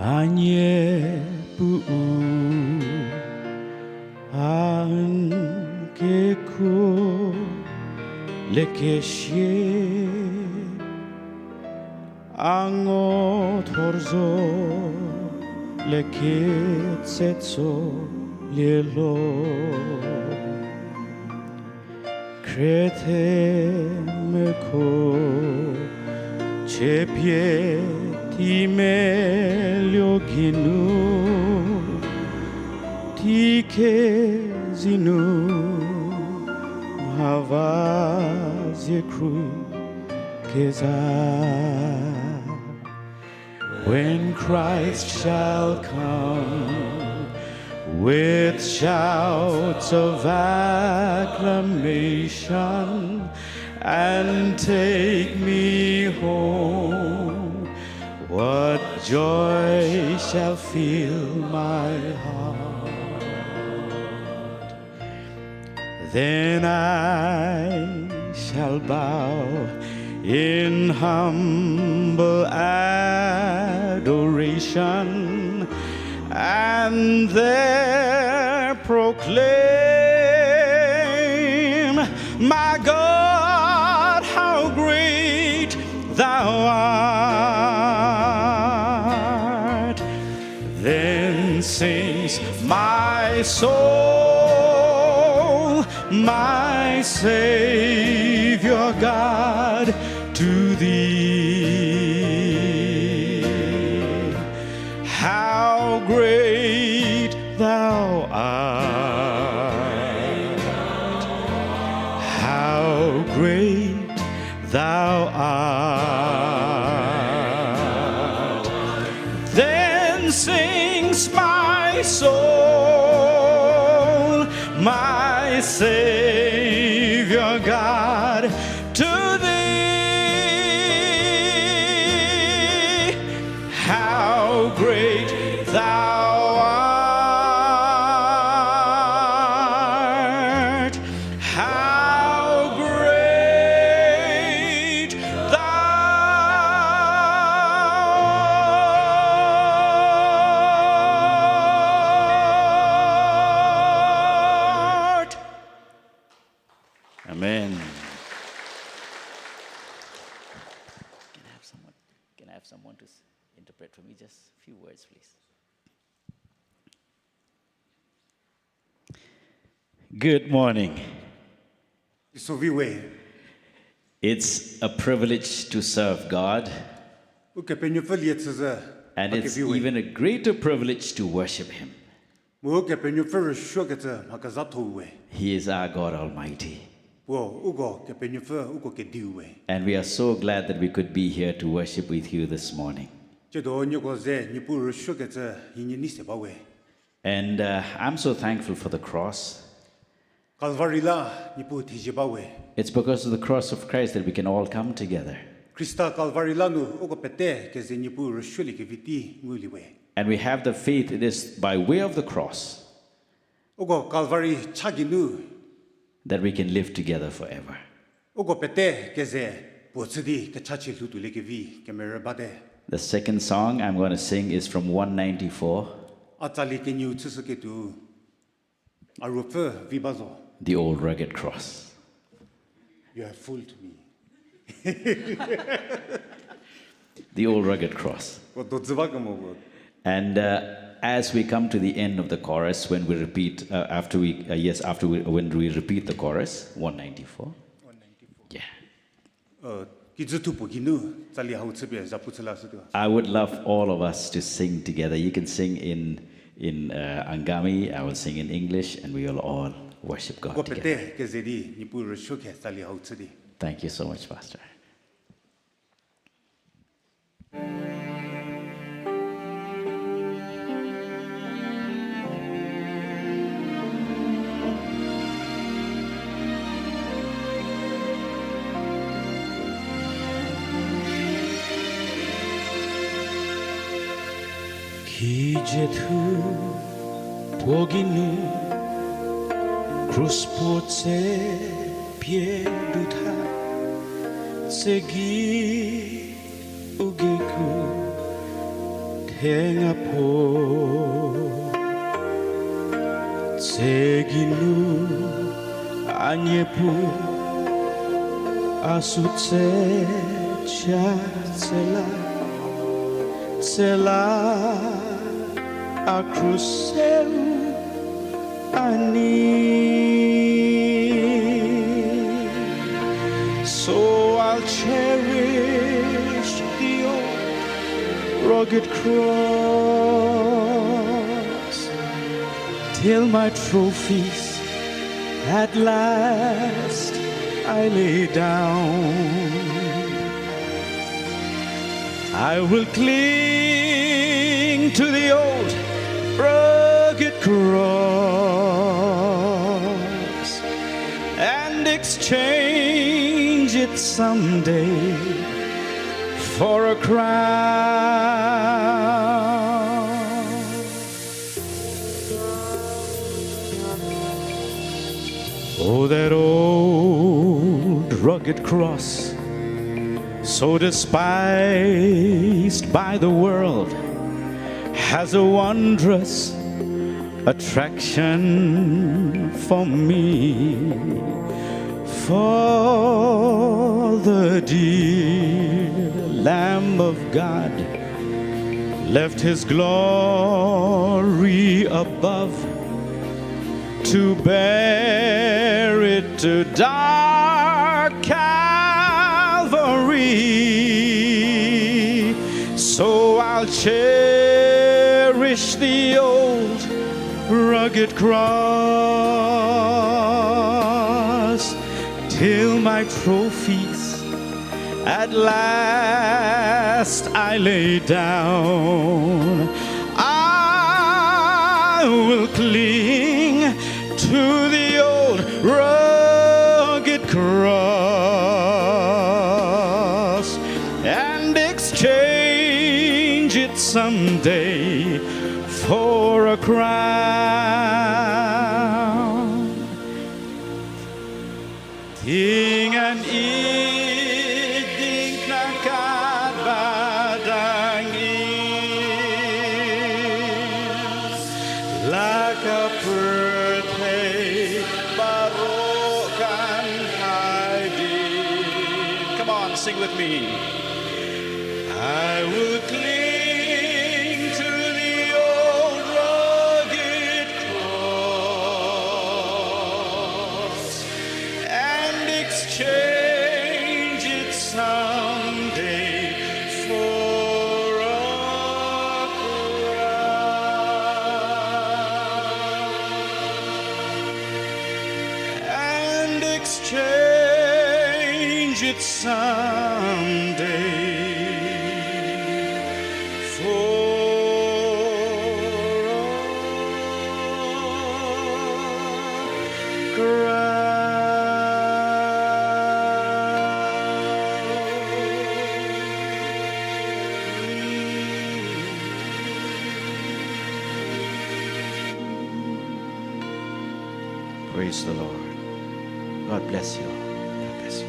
A Niepuu, a n kekuo lekesie, a ngo thor zo leketsetso lielho. Khriethemia ko chepie tei meluo geinu, tei kezei nu mha va zie khrui kezha. When Christ shall come with shouts of acclamation and take me home, what joy shall fill my heart. Then I shall bow in humble adoration and there proclaim, "My God, how great thou art." Then sings my soul, "My Savior God, to thee. How great thou art! How great thou art!" Then sings my soul, "My Savior God, to thee, how great thou art! How great thou art!" Amen. Can I have someone, can I have someone to s-, interpret for me? Just a few words, please. Good morning. Iso vi we. It's a privilege to serve God. Ukepenuopfü lie chüzhü. And it's even a greater privilege to worship Him. Mu Ukepenuopfü rüsuokecü mha kezhatho we. He is our God Almighty. Puo uko Kepenuopfü, uko Kediu we. And we are so glad that we could be here to worship with you this morning. Tsiedo nieko ze Niepuu rüsuokecü hienie nei se ba we. And, uh, I'm so thankful for the cross. Calvary la Niepuu thezie ba we. It's because of the cross of Christ that we can all come together. Khrista Calvary la nu uko pete keze Niepuu rüsuoliekevi tei ngulie we. And we have the faith, it is by way of the cross. Uko Calvary cha geinu that we can live together forever. Uko pete keze Puo chü di kechachie lhou tuoliekevi kemerü bate. The second song I'm going to sing is from one ninety-four. A tsali kenieu chüshüketuo, a ruopfü vi ba zo. The Old Rugged Cross. You have fooled me. The Old Rugged Cross. Ko dodzü ba kemo ko. And uh, as we come to the end of the chorus, when we repeat, uh, after we, uh, yes, after we, when we repeat the chorus, one ninety-four. One ninety-four. Yeah. Uh, kijüthu puo geinu tsali hau chüpie zapu chü lashütuo. I would love all of us to sing together. You can sing in, in uh, Angami, I will sing in English, and we will all worship God together. Ko pete keze di Niepuu rüsuo khe tsali hau chü di. Thank you so much, Pastor. Kijüthu puo geinu krus puo tse pie du tha, tsegei u geiku thenga puo. Tsegei nu a Niepuu a sü tse cha tsela, tsela a krus seu a nei. So I'll cherish the old rugged cross till my trophies at last I lay down. I will cling to the old rugged cross and exchange it someday for a crown. Oh, that old rugged cross, so despised by the world, has a wondrous attraction for me. For the dear Lamb of God left his glory above to bear it to dark Calvary. So I'll cherish the old rugged cross till my trophies at last I lay down. I will cling to the old rugged cross and exchange it someday for a crown. Ting an i ding na kat ba dang i la ka pürthei ba ro kan hai di. Come on, sing with me. I will cling to the old rugged cross and exchange it someday for a crown. And exchange it someday for a crown. Praise the Lord. God bless you. God bless you.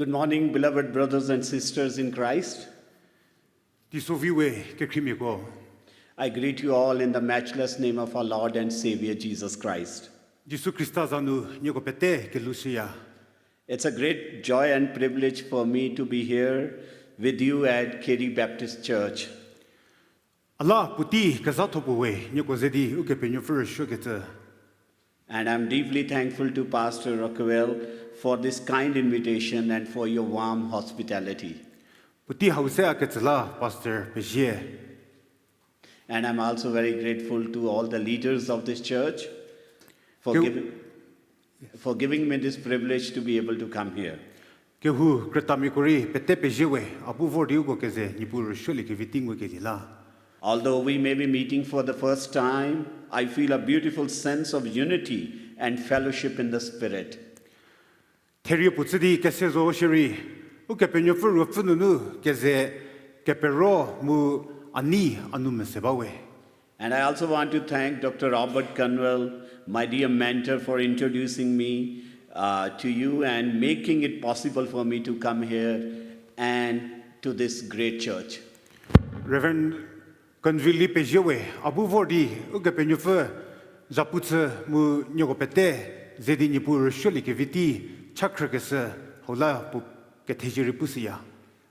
Good morning, beloved brothers and sisters in Christ. Teisovi we kekhriemiako. I greet you all in the matchless name of our Lord and Savior Jesus Christ. Jisu Khrista za nu nieko pete kelhou shüya. It's a great joy and privilege for me to be here with you at Kheri Baptist Church. A la puotei kezhatho puo we nieko ze di Ukepenuopfü rüsuokecü. And I'm deeply thankful to Pastor Rockwell for this kind invitation and for your warm hospitality. Puotei hau se a ketsü la Pastor pezie. And I'm also very grateful to all the leaders of this church for Ke- giving, for giving me this privilege to be able to come here. Kehou krütamiako rei pete pezie we, a bu vor di uko keze Niepuu rüsuoliekevi tei ngukelie la. Although we may be meeting for the first time, I feel a beautiful sense of unity and fellowship in the Spirit. Therie puo chü di kese zo shierei, Ukepenuopfü ruopfü nunu keze kepero mu a nei a nou mese ba we. And I also want to thank Doctor Robert Conwell, my dear mentor, for introducing me uh, to you and making it possible for me to come here and to this great church. Reverend Conwell-e pezie we, a bu vor di Ukepenuopfü zapu chü mu nieko pete ze di Niepuu rüsuoliekevi tei cha khrükeshü hau la puo kethezie rei pushüya.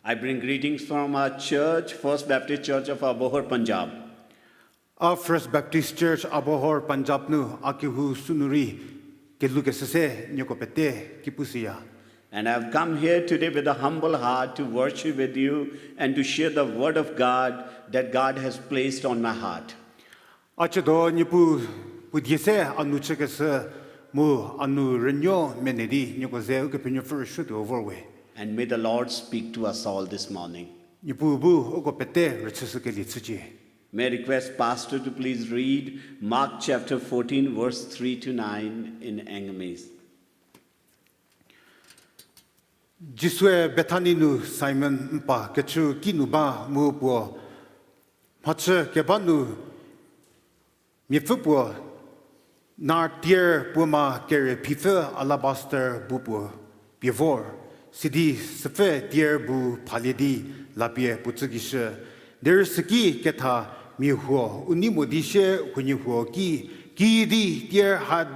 I bring greetings from our church, First Baptist Church of Abohar, Punjab. A First Baptist Church Abohar, Punjab nu a kehou sünu rei kelhoukeshü se nieko pete ki pushüya. And I've come here today with a humble heart to worship with you and to share the word of God that God has placed on my heart. A chüdo Niepuu puo die se a nu chükeshü mu a nu rünuo mene di nieko ze Ukepenuopfü rüsuotuo vor we. And may the Lord speak to us all this morning. Niepuu bu uko pete rüchüshükelie chücie. May I request Pastor to please read Mark chapter fourteen, verse three to nine in Angami. Jisue Bethani nu Simon mpa kechü kinu ba mu puo mhachü keba nu miapfü puo nar tier puo ma kere phipfü alabaster bu puo pie vor, sidi süpfü tier bu phalie di lapie puo tsükishü. Derei süki ketha mia huo u nei mo di sie huoniehuo ki, kiüdi tier ha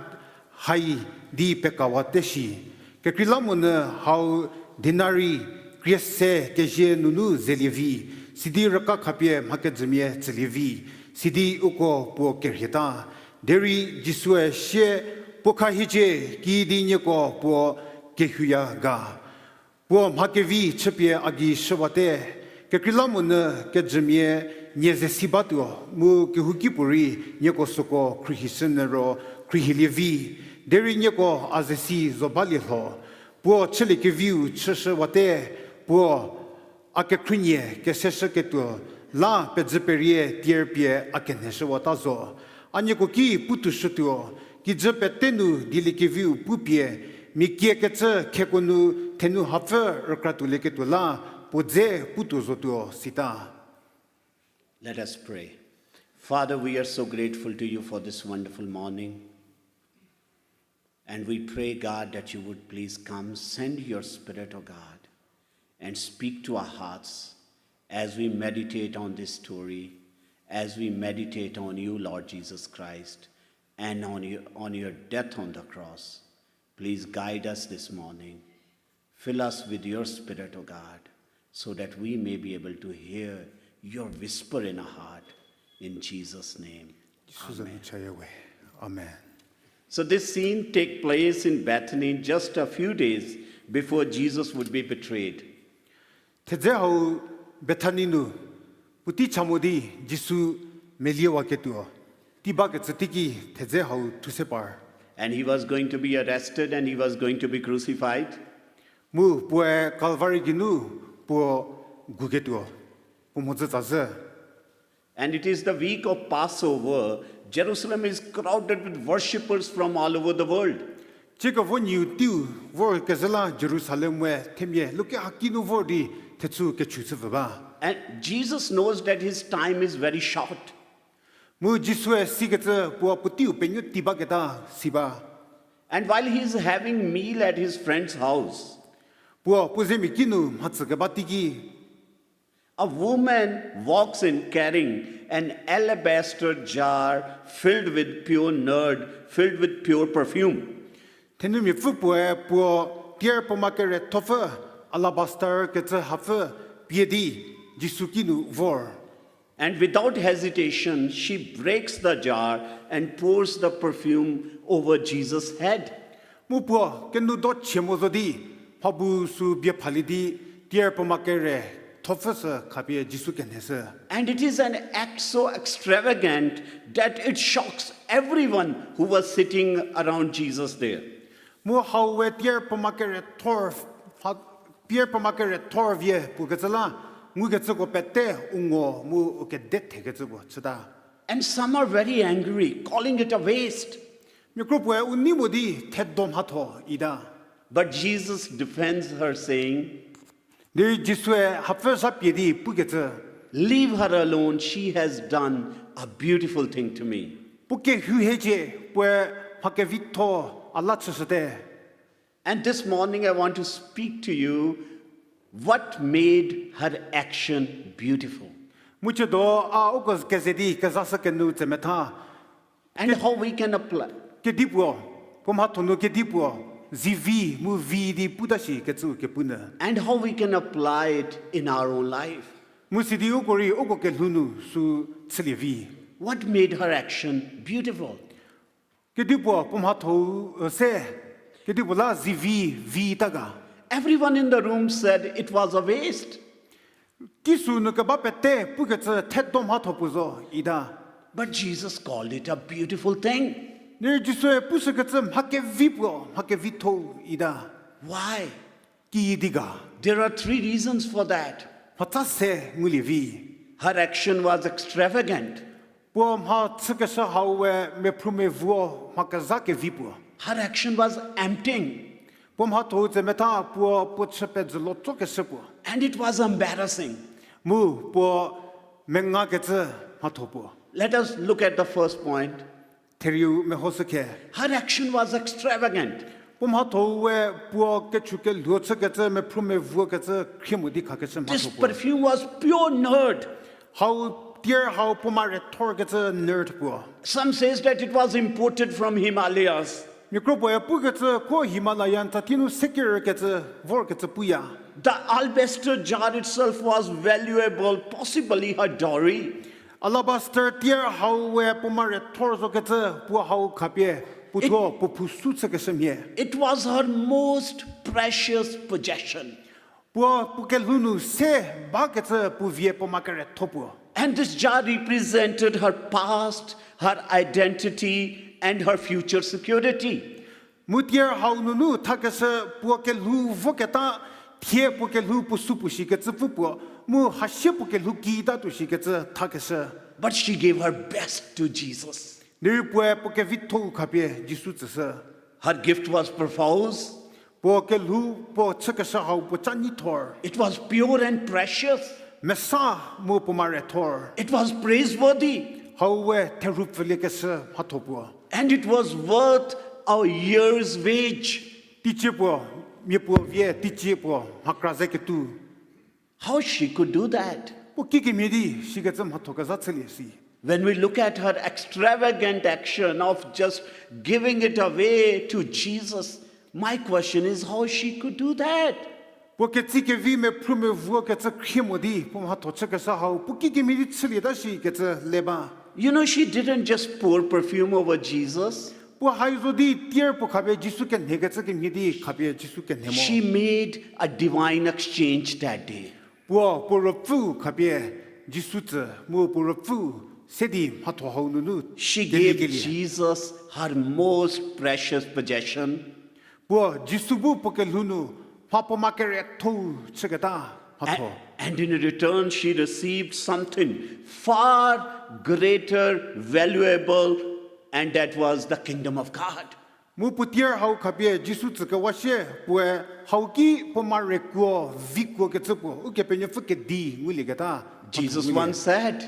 hai di pekawate shi. Kekreilamonyü hau denari krie se kezie nunu zelie vi, sidi rüka khapie mha kejümia tsülie vi, sidi uko puo kerhieta. Derei Jisue sie, puo kha hiecie, kiüdi nieko puo kehuya ga? Puo mha kevi chüpie a gei shüwate. Kekreilamonyü kejümia nie ze si batuo, mu kehouki puorei nieko süko khruohishü nyü ro khruohilie vi. Derei nieko a ze si zo balie lho. Puo chüliekeviu chüshüwate, puo a kekhruohie keseshüketuo la pezü perie tier pie a kenheshüwata zo. A nieko ki putuo shütuo, kijü pete nu dieliekeviu pupie, mia kiekecü kheko nu thenu hapfü rükratuolieketuo la puo dze putuo zotuo sita. Let us pray. Father, we are so grateful to you for this wonderful morning. And we pray, God, that you would please come, send your Spirit, O God, and speak to our hearts as we meditate on this story, as we meditate on you, Lord Jesus Christ, and on your, on your death on the cross. Please guide us this morning. Fill us with your Spirit, O God, so that we may be able to hear your whisper in our heart. In Jesus' name. Jisu za nu chaya we. Amen. So this scene take place in Bethany just a few days before Jesus would be betrayed. Thedze hau Bethani nu, puotei cha mo di Jisu meliewaketuo tei bakecü teiki thedze hau thu se par. And he was going to be arrested and he was going to be crucified. Mu puoe Calvary geinu puo guketuo, puo mhodzü tsazhü. And it is the week of Passover. Jerusalem is crowded with worshippers from all over the world. Tsiekevo nieu teiu vor kezhü la Jerusalem we themia luke haki nu vor di thechü kechü chüpfü ba. And Jesus knows that his time is very short. Mu Jisue sikecü puo puoteiu penuo tei baketa si ba. And while he is having meal at his friend's house, Puo, puo zemia kinu mhatsü keba teiki. A woman walks in carrying an alabaster jar filled with pure nard, filled with pure perfume. Thenumiapfü puoe puo tier puoma kerethopfü, alabaster kecü hapfü pie di Jisu kinu vor. And without hesitation, she breaks the jar and pours the perfume over Jesus' head. Mu puo kenu do chie mo zo di, mhabu sü bie phalie di, tier puoma kerethopfü sü khapie Jisu kenheshü. And it is an act so extravagant that it shocks everyone who was sitting around Jesus there. Mu hau we tier puoma kerethor, ha, tier puoma kerethor vie pukecü la, ngukecüko pete u ngo mu u kede thekecü puo chüta. And some are very angry, calling it a waste. Mia kro puoe u nei mo di thedo mhatho ita. But Jesus defends her, saying, Derei Jisue hapfü zha pie di pukecü, Leave her alone, she has done a beautiful thing to me. Puo kehou hiecie, puoe mha kevitho a la chüshüte. And this morning I want to speak to you what made her action beautiful. Mu chüdo a uko keze di kezashü kenu tsemetha. And how we can apply. Kedipuo, puo mhatho nu kedipuo, zivi mu vi di puta shi kecü kepu nyü. And how we can apply it in our own life. Mu sidi uko rei uko kelhou nu sü chülie vi. What made her action beautiful? Kedipuo puo mhatho-u se, kedipuo la zivi vita ga. Everyone in the room said it was a waste. Teiso nu keba pete pukecü thedo mhatho puo zo ita. But Jesus called it a beautiful thing. Derei Jisue pushükecü mha kevi puo, mha kevitho ita. Why? Kiüdi ga. There are three reasons for that. Mhatsa se ngulie vi. Her action was extravagant. Puo mha chükeshü hau we mephrümevuo mha kezha kevi puo. Her action was emptying. Puo mhatho-u tsemetha puo puo chü pezhülo tsokeshü puo. And it was embarrassing. Mu puo mengakecü mhatho puo. Let us look at the first point. Therieu mehoshü khe. Her action was extravagant. Puo mhatho-u we puo kechu kelhuo chükecü mephrümevuokecü khrie mo di khakeshü mhatho puo. This perfume was pure nard. Hau tier hau puoma rethorkecü nard puo. Some says that it was imported from Himalayas. Mia kro puoe pukecü ko Himalayan tsatie nu sekerkecü vorkecü puya. The alabaster jar itself was valuable, possibly her dowry. Alabaster tier hau we puoma rethor zokecü puo hau khapie puothuo puo phu su chükeshü mhie. It was her most precious possession. Puo puo kelhou nu se bakecü puo vie puoma keretho puo. And this jar represented her past, her identity, and her future security. Mu tier hau nunu thakeshü puo kelhou voketa, thie puo kelhou puo su puo shikecü pfü puo, mu hasie puo kelhou kita tuo shikecü thakeshü. But she gave her best to Jesus. Derei puoe puo kevitho-u khapie Jisu tsüshü. Her gift was profuse. Puo kelhou puo chükeshü hau puo ca nyithor. It was pure and precious. Mesa mu puoma rethor. It was praiseworthy. Hau we therhu pfüliekeshü mhatho puo. And it was worth a year's wage. Teicie puo, mia puo vie teicie puo mhakra ze ketuo. How she could do that? Puo kikemhie di shikecü mhatho kezha chülie si. When we look at her extravagant action of just giving it away to Jesus, my question is how she could do that. Puo ketsi kevi mephrümevuokecü khrie mo di puo mhatho chükeshü hau puo kikemhie di chülieta shikecü le ba. You know, she didn't just pour perfume over Jesus. Puo hai zo di tier puo khapie Jisu kenhekecü kemhie di khapie Jisu kenhe mo. She made a divine exchange that day. Puo puo ruopfüu khapie Jisu tsü mu puo ruopfüu se di mhatho hau nunu She gave Jesus her most precious possession. Puo Jisu bu puo kelhou nu mha puoma keretho-u chüketa mhatho. And in return, she received something far greater, valuable, and that was the kingdom of God. Mu puo tier hau khapie Jisu tsükewa sie puoe hau ki puoma rekuo, vikuokecü puo Ukepenuopfü kedi ngulieketa. Jesus once said,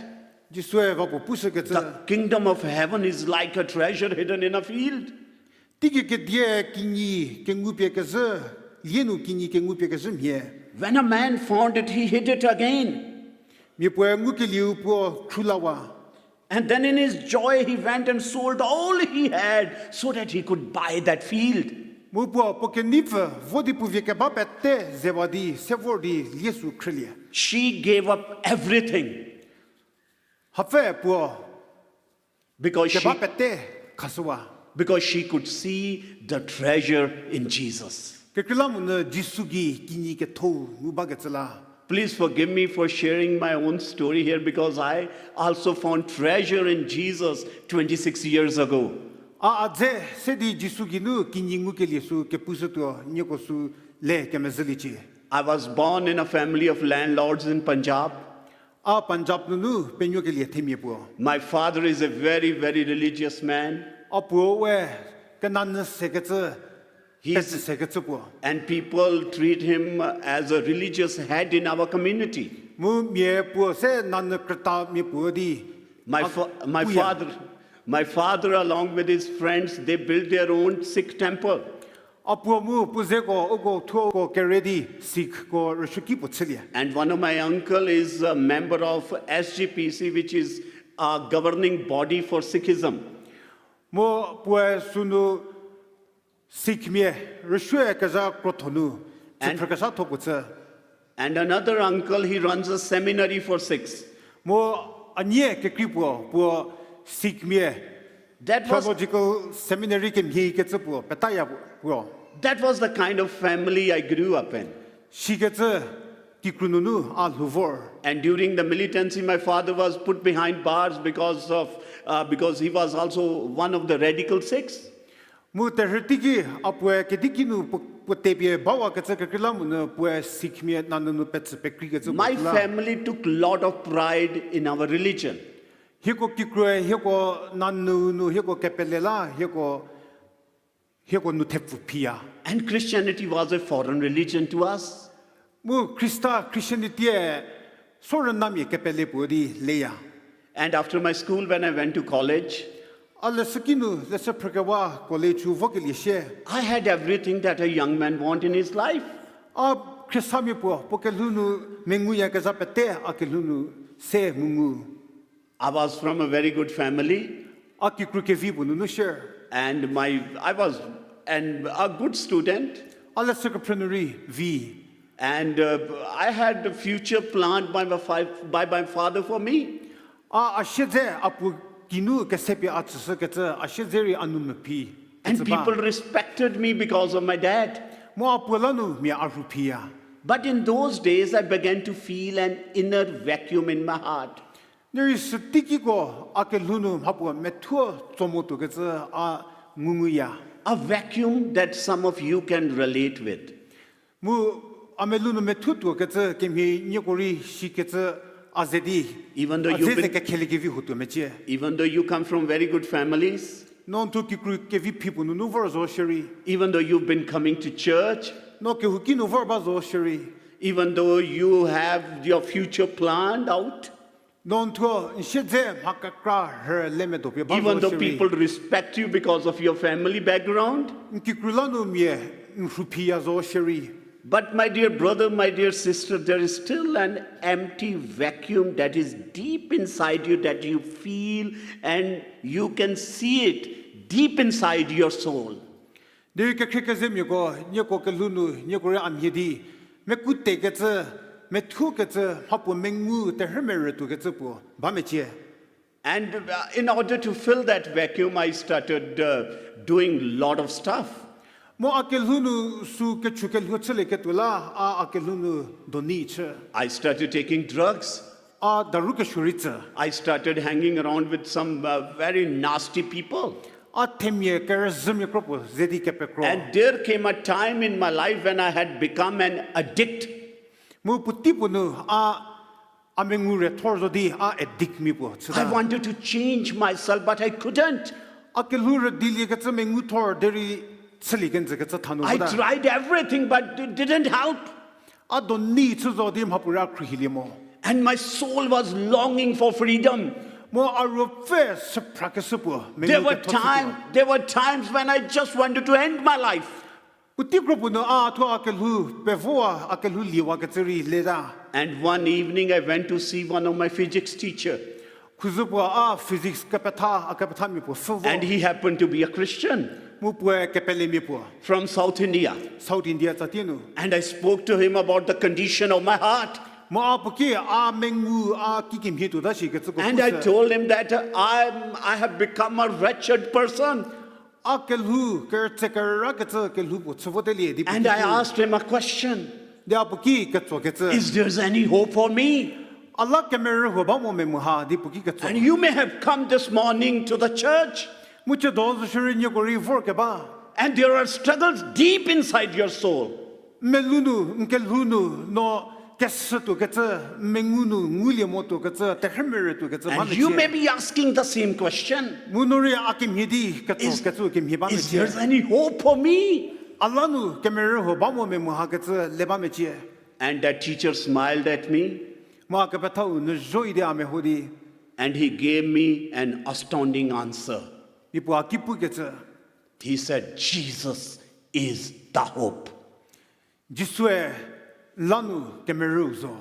Jisue va puo pushükecü, the kingdom of heaven is like a treasure hidden in a field. Teigei kedie kinyi kengupie kezhü lie nu kinyi kengu pie kezhü mhie. When a man found it, he hid it again. Mia puoe ngukelieu puo khrulawa. And then in his joy, he went and sold all he had so that he could buy that field. Mu puo, puo keneipfü vo di puo vie keba pete zewa di, se vor di lie sü khrülie. She gave up everything. Hapfü puo, because she, keba pete khashüwa. Because she could see the treasure in Jesus. Kekreilamonyü Jisu gei kinyi ketho ngu bakecü la. Please forgive me for sharing my own story here because I also found treasure in Jesus twenty-six years ago. A, a dze se di Jisu geinu kinyi ngukelie sü kepushütuo nieko sü le kemezhüliecie. I was born in a family of landlords in Punjab. A Punjab nunu penuokelie themia puo. My father is a very, very religious man. A puo we kenanyü sekecü, He's, petsü sekecü puo. And people treat him as a religious head in our community. Mu mia puo se nanyü krüta mia puo di. My, a, fa-, my puya. Father, my father, along with his friends, they built their own Sikh temple. A puo mu puo zeko uko thuo uko kere di Sikhko rüsuoki puo chülie. And one of my uncle is a member of S G P C, which is a governing body for Sikhism. Mu puoe sünu Sikhmia rüsuokezha krotho nu, and, chüphrükesatho puo chü. And another uncle, he runs a seminary for Sikhs. Mu a nie kekrei puo, puo Sikhmia, that was, theological seminary kemhie kecü puo petaya puo. That was the kind of family I grew up in. Sikecü kikru nunu a lhou vor. And during the militancy, my father was put behind bars because of, uh, because he was also one of the radical Sikhs. Mu terhü teiki a puoe kedikinu puo, puo tepie bawakecü kekreilamonyü puoe Sikhmia nanyü nu petsü pekreikecü puo la. My family took lot of pride in our religion. Hieko kikrue, hieko nanyü nu, hieko kepele la, hieko, hieko nu thepfu phiya. And Christianity was a foreign religion to us. Mu Khrista, Christianity-e sorüna mia kepele puo di leya. And after my school, when I went to college, a leshüki nu, leshü phrükewa college-u vokelie sie. I had everything that a young man want in his life. A khriesamia puo, puo kelhou nu menguyakezha pete a kelhou nu se ngungu. I was from a very good family. A kikru kevi puo nunu shie. And my, I was an, a good student. A leshü kephrü nu rei vi. And, uh, I had a future planned by my, fa- by my father for me. A, a siedze a puo kinu kesepie a tsüshükecü, a siedze rei a nu mephi. And people respected me because of my dad. Mu a puo la nu mia a rhu phiya. But in those days, I began to feel an inner vacuum in my heart. Derei süteikiko a kelhou nu mhapuo methuo tso motuokecü a ngunguya. A vacuum that some of you can relate with. Mu a melou nu methuo tuokecü kemhie nieko rei sikecü a ze di. Even though a you've ze been, ze kekheliekevi hutuo mecie. Even though you come from very good families, no thuo kikru kevi phi puo nunu vor zo shierei. Even though you've been coming to church, no kehouki nu vor ba zo shierei. Even though you have your future planned out, no thuo n siedze mha kekra rhü le medo pie ba zo shierei. Even though people respect you because of your family background, n kikru la nu mia n rhu phiya zo shierei. But my dear brother, my dear sister, there is still an empty vacuum that is deep inside you that you feel and you can see it deep inside your soul. Derei kekhrie kezemiako, nieko kelhou nu, nieko rei a mhie di, mekutekecü, methuokecü, mhapuo mengu terhü merütuokecü puo ba mecie. And, uh, in order to fill that vacuum, I started, uh, doing lot of stuff. Mu a kelhou nu sü kechu kelhou chülieketuo la, a, a kelhou nu doni chü. I started taking drugs. A daru kesuo rei tsü. I started hanging around with some, uh, very nasty people. A themia kerüzhümia kro puo ze di kepekro. And there came a time in my life when I had become an addict. Mu puotei puo nu a, a mengu re thor zo di a addict mia puo chüta. I wanted to change myself, but I couldn't. A kelhou rüdiliekecü mengu thor derei chülie kenjükecü tha nu I tried everything, but it didn't help. A doni chü zo di mhapuorei a khruohilie mo. And my soul was longing for freedom. Mu a ruopfü süphrakeshü puo, mengu ketho chü tuo. There were time, there were times when I just wanted to end my life. Utei kropuo nu a thuo a kelhou pevowa, a kelhou liewakecü rei leta. And one evening I went to see one of my physics teacher. Khuzü puo a physics kepetha, a kepethamia puo pfhü vo. And he happened to be a Christian. Mu puoe kepelemia puo. From South India. South India tsatie nu. And I spoke to him about the condition of my heart. Mu a puo ki a mengu a kikemhie tuota shikecüko pu se. And I told him that, uh, I'm, I have become a wretched person. A kelhou, kerütse kerürakecü kelhou puo chü votelie di puo ki pu. And I asked him a question. Di a puo ki ketsokecü. Is there any hope for me? A la kemerü huo ba mo me mu ha di puo ki ketso. And you may have come this morning to the church. Mu chüdo zo shierei nieko rei vorkeba. And there are struggles deep inside your soul. N melou nu, n kelhou nu, no kesü tuokecü, mengu nu ngulie mo tuokecü, terhümerü tuokecü ba mecie. And you may be asking the same question. Mu no rei a kemhie di ketso, is, kecü kemhie ba mecie. Is there any hope for me? A la nu kemerü huo ba mo me mu hakecü le ba mecie. And that teacher smiled at me. Mu a kepethau nu zhoi di a meho di. And he gave me an astounding answer. Miapuo a ki pukecü. He said, Jesus is the hope. Jisue la nu kemerüu zo,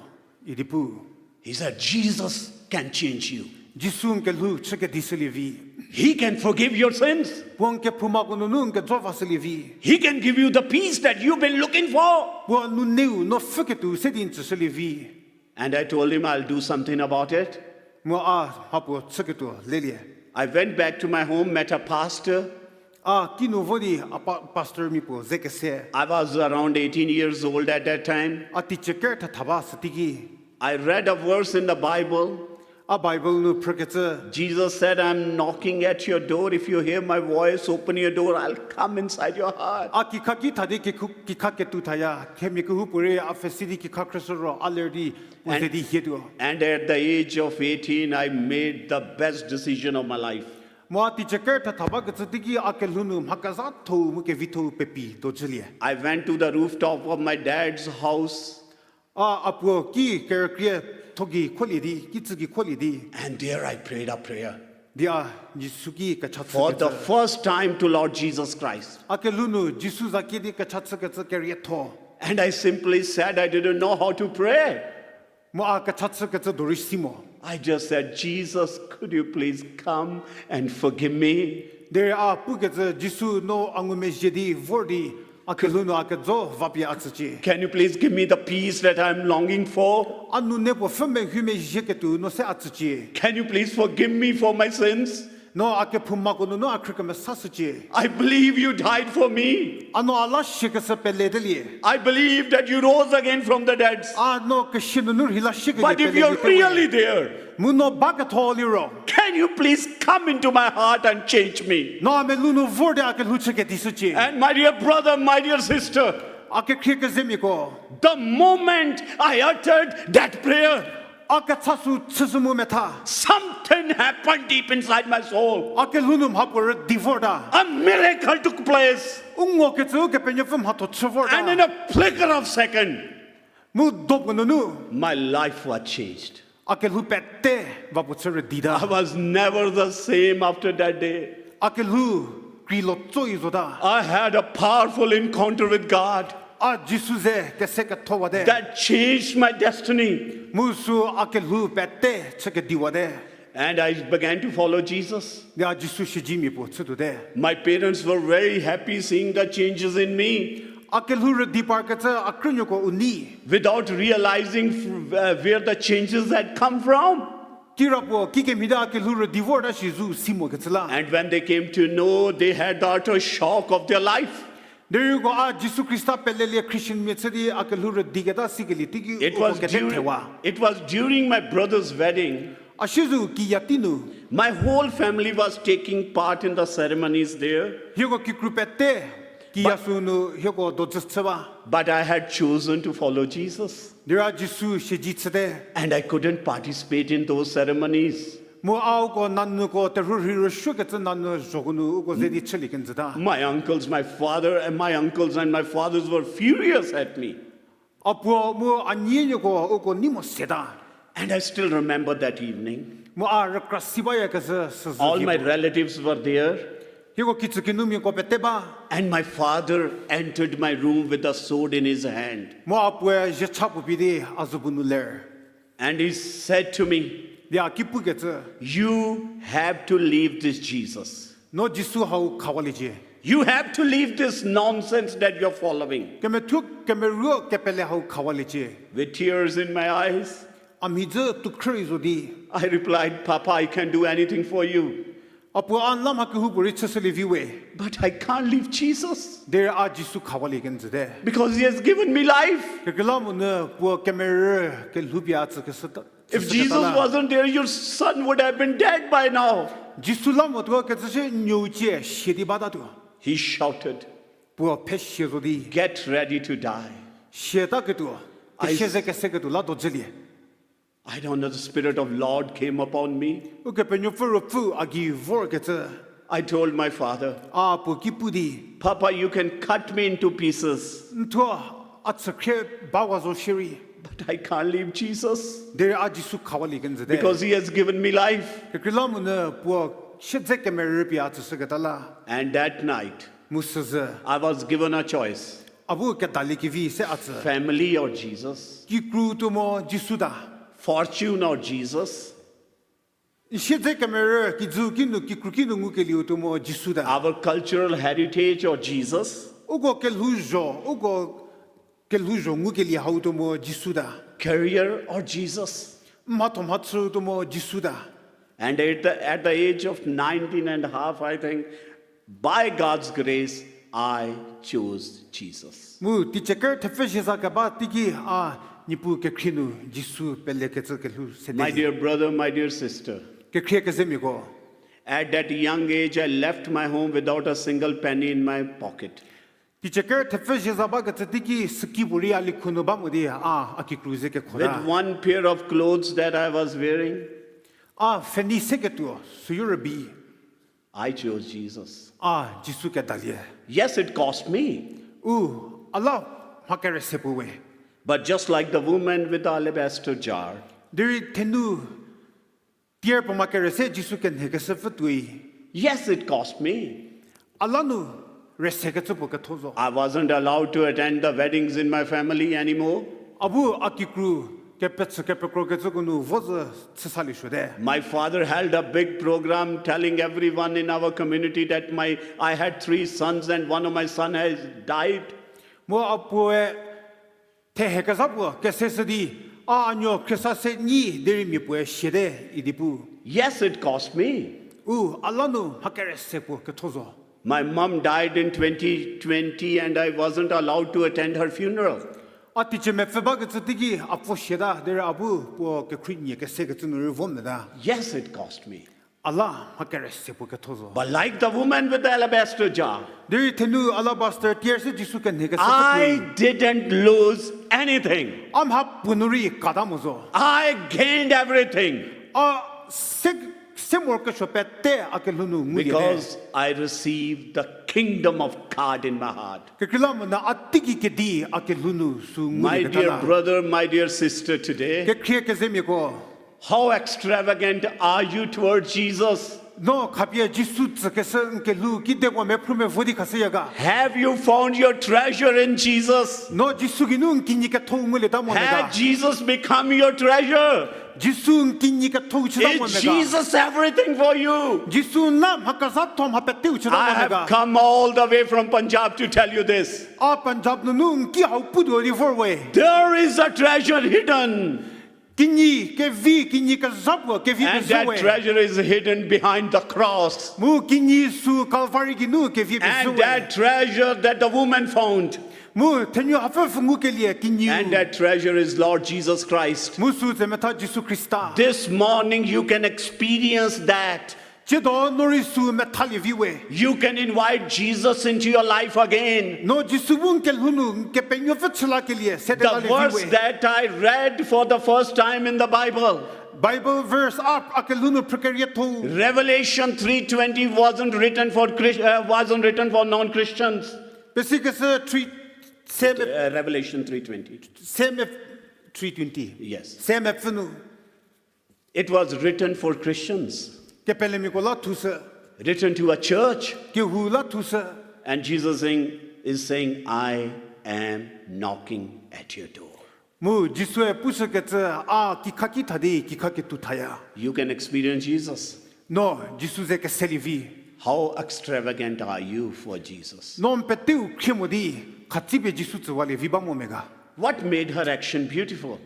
idi pu. He said, Jesus can change you. Jisu n kelhou chü kedishülie vi. He can forgive your sins. Puo n kephoumako nunu n kejo vashülie vi. He can give you the peace that you've been looking for. Puo nuneu no pfhüketuo se di n tsüshülie vi. And I told him, I'll do something about it. Mu a mhapuo chüketuo lelie. I went back to my home, met a pastor. A kinu vo di a pa-, pastor miapuo ze kese. I was around eighteen years old at that time. A teicie ker thetha ba süteiki. I read a verse in the Bible. A Bible nu phrükecü. Jesus said, I'm knocking at your door. If you hear my voice, open your door. I'll come inside your heart. A kikha ki tha di kikhu-, kikha ketuo thaya. Themia kehoupuorei a pfhesi di kikha khrüshü ro a ler di puo ze di hietuo. And at the age of eighteen, I made the best decision of my life. Mu a teicie ker thetha bakecü teiki a kelhou nu mha kezhatho-u mu kevitho-u pepi dojülie. I went to the rooftop of my dad's house. A, a puo ki kerükrie tho gei kholie di, ki tsü gei kholie di. And there I prayed a prayer. Di a Jisu ki kecha chükecü. For the first time to Lord Jesus Christ. A kelhou nu Jisu za kie di kecha chükecü kerietho. And I simply said I didn't know how to pray. Mu a kecha chükecü dorei si mo. I just said, Jesus, could you please come and forgive me? Derei a pukecü, Jisu no a ngumezhie di vor di, a kelhou nu a kejo vapie a tsücie. Can you please give me the peace that I'm longing for? A nune puo pfhü mehumezhieketuo no se a tsücie. Can you please forgive me for my sins? No a kephoumako nunu a khrü kemesashücie. I believe you died for me. A no a la shiekeshü peletelie. I believe that you rose again from the dead. A no kesia nunu rheila shiekelie pelelie. But if you're really there, mu no baketho liro, can you please come into my heart and change me? No a melou nu vor di a kelhou chü kedishücie. And my dear brother, my dear sister, a kekhrie kezemiako, the moment I uttered that prayer, a kecha sü chüshü mu metha, something happened deep inside my soul. A kelhou nu mhapuorei di vorta. A miracle took place. U ngokecü Ukepenuopfü mhatho chü vorta. And in a flicker of second, mu dopuo nunu, my life was changed. A kelhou pete va puo chü rüdita. I was never the same after that day. A kelhou krilo tsoyi zota. I had a powerful encounter with God. A Jisu ze kese kethowate. That changed my destiny. Mu sü a kelhou pete chü kediwate. And I began to follow Jesus. Di a Jisu siedzemia puo chütuote. My parents were very happy seeing the changes in me. A kelhou rüdi parkecü a krünuoko u nei. Without realizing, uh, where the changes had come from. Kirapuo kikemhie di a kelhou rüdi vorta shi zo si mokecü la. And when they came to know, they had the utter shock of their life. Derei uko a Jisu Khrista pelelie Christianmia chü di a kelhou rüdiketa sikelie teiki uko kete thewa. It was during my brother's wedding. A siezeu kiya tei nu, my whole family was taking part in the ceremonies there. Hieko kikru pete kiya sü nu hieko dojü chü ba. But I had chosen to follow Jesus. Derei a Jisu siedze chüte. And I couldn't participate in those ceremonies. Mu a uko nanuko terhuo rhei rüsuokecü nanu zhoko nu uko ze di chülie kenjüta. My uncles, my father, and my uncles and my fathers were furious at me. A puo mu a nienuoko uko nei mo seta. And I still remember that evening. Mu a rükra si bayakezhü süzü. All my relatives were there. Hieko kitsü kinumiako pete ba. And my father entered my room with a sword in his hand. Mu a puoe zhiecha puo pie di a zübu nu ler. And he said to me, di a ki pukecü, You have to leave this Jesus. No Jisu hau khawaliecie. You have to leave this nonsense that you're following. Kemethuo kemerüo kepele hau khawaliecie. With tears in my eyes, a mhi dzü tukhrü rei zo di. I replied, Papa, I can do anything for you. A puo, a n la mha kehoupuo rei chüshülie vi we. But I can't leave Jesus. Derei a Jisu khawalie kenjüte. Because he has given me life. Kekreilamonyü puo kemerü kelhou pie a tsükeshü ta, if Jesus wasn't there, your son would have been dead by now. Jisu la motuo kecü shie n nuou cie sia di batatuo. He shouted, puo phe sia zo di. Get ready to die. Siataketuo. I, kese ze keseketuo la do dzülie. I don't know, the Spirit of Lord came upon me. Ukepenuopfü Ruopfü a gei vorkecü. I told my father, a puo ki pu di. Papa, you can cut me into pieces. N thuo a chükhrie bawa zo shierei. But I can't leave Jesus. Derei a Jisu khawalie kenjüte. Because he has given me life. Kekreilamonyü puo siedze kemerü pie a tsüshüketa la. And that night, mu süzhü, I was given a choice. A bu kedaliekevi se a tsü. Family or Jesus? Kikru tuo mo Jisu ta? Fortune or Jesus? N siedze kemerü kijüu kinu, kikru kinu ngukelieu tuo mo Jisu ta? Our cultural heritage or Jesus? Uko kelhouzho, uko kelhouzho ngukelie hau tuo mo Jisu ta? Career or Jesus? Mhatho mhachü tuo mo Jisu ta? And at the, at the age of nineteen and a half, I think, by God's grace, I chose Jesus. Mu teicie ker thepfü zhieza keba teiki a Niepuu kekhrie nu Jisu pelekecü kelhou se te. My dear brother, my dear sister, kekhrie kezemiako, at that young age, I left my home without a single penny in my pocket. Teicie ker thepfü zhieza bakecü teiki süki puorei a likhu nu ba mo di a, a kikru ze kekhota. With one pair of clothes that I was wearing, a pfhenei seketuo süu rübei, I chose Jesus. A Jisu kedalie. Yes, it cost me. U, a la mha kere se puo we. But just like the woman with the alabaster jar, derei thenu tier puo mha kere se Jisu kenhekeshüpfü tuoi. Yes, it cost me. A la nu rüsekecü puo ketho zo. I wasn't allowed to attend the weddings in my family anymore. A bu a kikru kepechü kepekrokecüko nu vo zü chüsalieshüte. My father held a big program telling everyone in our community that my, I had three sons and one of my son has died. Mu a puoe thehe kezha puo keseshü di, a nuo khriesa se nyi derei mia puoe siate idi pu. Yes, it cost me. U, a la nu mha kere se puo ketho zo. My mom died in twenty twenty and I wasn't allowed to attend her funeral. A teicie mepfü bakecü teiki a pfuo siata derei a bu puo kekhrie nie kesekecü nu rei vo meta. Yes, it cost me. A la mha kere se puo ketho zo. But like the woman with the alabaster jar, derei thenu alabaster tier se Jisu kenhekeshüpfü tuoi, I didn't lose anything. A mha puo nu rei kata mo zo. I gained everything. A se, se morokesuo pete a kelhou nu ngulie te. Because I received the kingdom of God in my heart. Kekreilamonyü a teigei kedi a kelhou nu sü ngulie keta la. My dear brother, my dear sister, today, kekhrie kezemiako, how extravagant are you toward Jesus? No khapie Jisu tsükeshü n kelhou kidepuo mephrü mevo di khashüya ga? Have you found your treasure in Jesus? No Jisu geinu n kinyi kethou ngulieta mo me ga? Has Jesus become your treasure? Jisu n kinyi kethou chüta mo me ga? Is Jesus everything for you? Jisu n la mha kezhatho mha peteu chüta mo me ga? I have come all the way from Punjab to tell you this. A Punjab nunu n ki hau putuo di vor we. There is a treasure hidden. Kinyi kevi, kinyi kezha puo kevi pezhü we. And that treasure is hidden behind the cross. Mu kinyi sü Calvary geinu kevi pezhü we. And that treasure that the woman found, mu thenu hapfü ngukelie kinyi, and that treasure is Lord Jesus Christ. Mu sü tsemetha Jisu Khrista. This morning you can experience that. Tsiedo no rei sü methalie vi we. You can invite Jesus into your life again. No Jisu bu n kelhou nu n Kepenuopfü chülakelie sede lalie vi we. The verse that I read for the first time in the Bible, Bible verse a, a kelhou nu phrükerietho, Revelation three twenty wasn't written for Chris-, uh, wasn't written for non-Christians. Pesikeshü three, se me, uh, Revelation three twenty, se me three twenty. Yes. Se mepfü nu. It was written for Christians. Kepelemiako la thushü. Return to a church. Kehou la thushü. And Jesus saying, is saying, I am knocking at your door. Mu Jisue pushükecü, a kikhaki tha di kikhaketuo thaya. You can experience Jesus. No Jisu ze keselie vi. How extravagant are you for Jesus? No n peteu khrie mo di, khatsipie Jisu tsüwalie vi ba mo me ga. What made her action beautiful?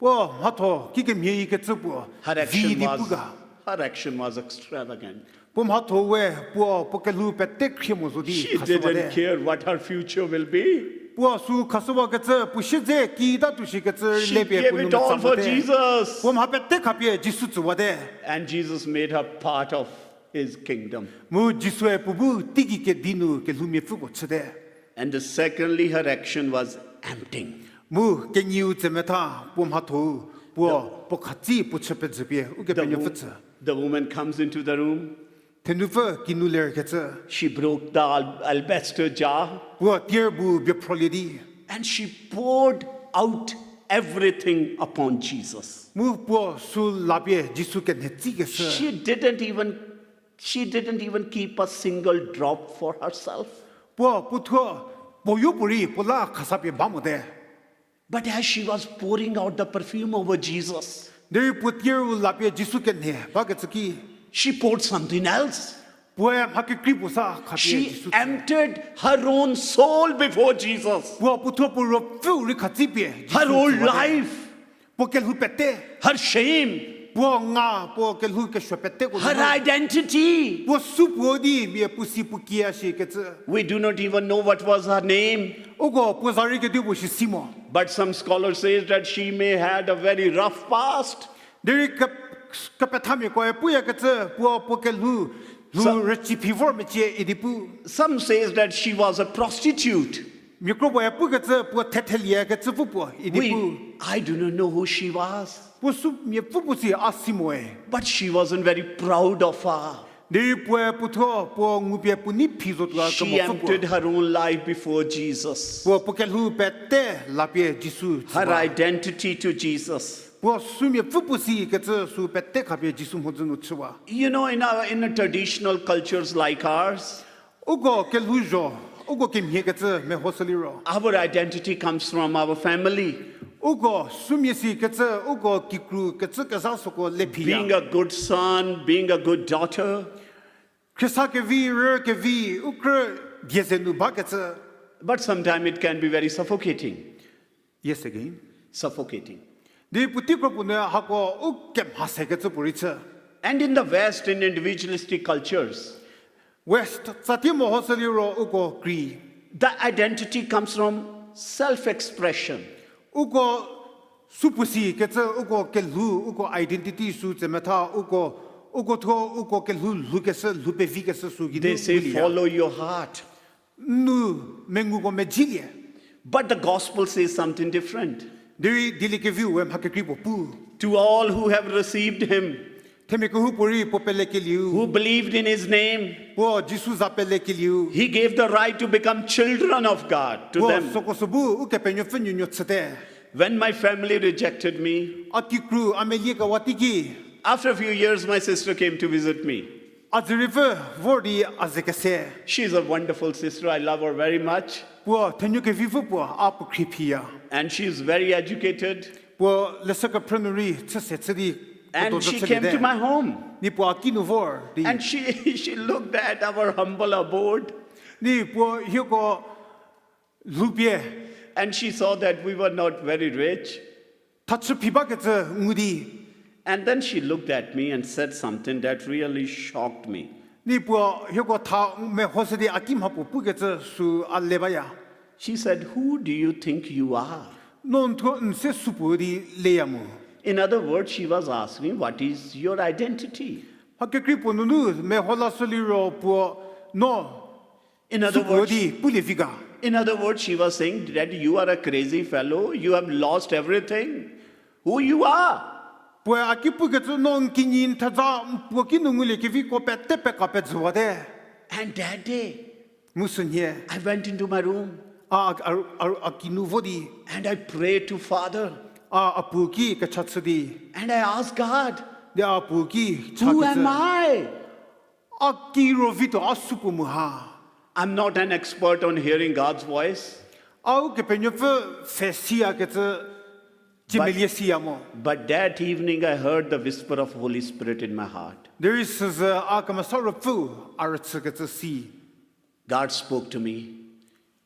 Puo mhatho kikemhie ikecü puo, her action was, her action was extravagant. Puo mhatho we, puo, puo kelhou pete khrie mo zo di khashüwate. She didn't care what her future will be. Puo sü khashüwakecü, puo siedze kita tuo shikecü rei lepie puo nu metsa mote. She gave it all for Jesus. Puo mha pete khapie Jisu tsüwate. And Jesus made her part of his kingdom. Mu Jisue puo bu teigei kedi nu kelhou miapfü puo chüte. And the secondly, her action was emptying. Mu kenieu tsemetha puo mhatho-u, puo, puo khatsi puo chü pezhüpie ukepenuopfü tsü. The woman comes into the room. Thenupfü kinu lerkecü. She broke the al-, alabaster jar. Puo tier bu bie phrolie di. And she poured out everything upon Jesus. Mu puo sü lapie Jisu kenhe tsikeshü. She didn't even, she didn't even keep a single drop for herself. Puo puothuo, puo yopuorei puo la khasapie ba mote. But as she was pouring out the perfume over Jesus, derei puo tier-u lapie Jisu kenhe bakecü ki, she poured something else. Puoe mha kekrei puo sa khapie Jisu tsü. She emptied her own soul before Jesus. Puo puothuo puo ruopfüu rei khatsipie Jisu tsüwate. Her whole life. Puo kelhou pete. Her shame. Puo nga, puo kelhou kesuo peteko. Her identity. Puo supuo di mia puo si puo kia shikecü. We do not even know what was her name. Uko puo za rei kedipuo shi si mo. But some scholars says that she may had a very rough past. Derei ke-, kepethamiakoe puyakecü puo, puo kelhou, lhou rüci phi vor mecie idi pu. Some says that she was a prostitute. Mia kropuoe pukecü puo thetheliekecü pfü puo idi pu. We, I do not know who she was. Puo sü miapfü puo si a si moe. But she wasn't very proud of her. Derei puoe puothuo puo ngupie puo nei phi zotuo kemo pfü puo. She emptied her own life before Jesus. Puo puo kelhou pete lapie Jisu tsüwa. Her identity to Jesus. Puo sü miapfü puo sikecü sü pete khapie Jisu mhodzü nu chüwa. You know, in our, in a traditional cultures like ours, uko kelhouzho, uko kemhiekecü mehoshü liro, our identity comes from our family. Uko sümia sikecü uko kikru kecü kezha süko le phiya. Being a good son, being a good daughter. Khrista kevi, rü kevi, u krü die ze nu bakecü. But sometimes it can be very suffocating. Yes, again. Suffocating. Di puotei kro puo nu hako u kemha sekecü puorei chü. And in the West, in individualistic cultures, West tsatie mehoshü liro uko krei, the identity comes from self-expression. Uko supuo sikecü uko kelhou, uko identity sü tsemetha uko, uko thuo uko kelhou lhoukeshü, lhou pevikeshü sü geinu ngulie. They say, follow your heart. N nu menguko medzilie. But the gospel says something different. Derei dieliekeviu we mha kekrei puo pu. To all who have received him, themia kehoupuorei puo pelekelieu, who believed in his name, puo Jisu za pelekelieu, he gave the right to become children of God to them. Puo süko sü bu Ukepenuopfü nuonuo chüte. When my family rejected me, a kikru a meliekewa teiki, after a few years, my sister came to visit me. A dzüriepfü vor di a ze kese. She is a wonderful sister. I love her very much. Puo thenuo kevipfü puo a puo khrie phiya. And she is very educated. Puo leshü kephrü nu rei chüse chü di, and she came to my home. Ni puo a kinu vor di. And she, she looked at our humble abode. Ni puo hieko lhoupie. And she saw that we were not very rich. Thachü phi bakecü ngu di. And then she looked at me and said something that really shocked me. Ni puo hieko tha mehoshü di a ki mha puo pukecü sü a le baya. She said, who do you think you are? No n thuo n se supuo di leya mu? In other words, she was asking, what is your identity? Mha kekrei puo nunu meho lashü liro puo no supuo di pulie vi ga. In other words, she was saying that you are a crazy fellow, you have lost everything, who you are. Puoe a ki pukecü no n kinyi n theza n puo ki nu ngulie keviko pete peka pejüwate. And that day, mu sünhie, I went into my room. A, a, a, a kinu vo di. And I prayed to Father. A, a puo ki kecha chü di. And I asked God, di a puo ki cha kecü, who am I? A ki ro vituo a supuo mu ha. I'm not an expert on hearing God's voice. A Ukepenuopfü pfhe siyakecü, ciemelie siya mo. But that evening I heard the whisper of Holy Spirit in my heart. Derei süzhü a Kemesa Ruopfü a rüchükecü si. God spoke to me.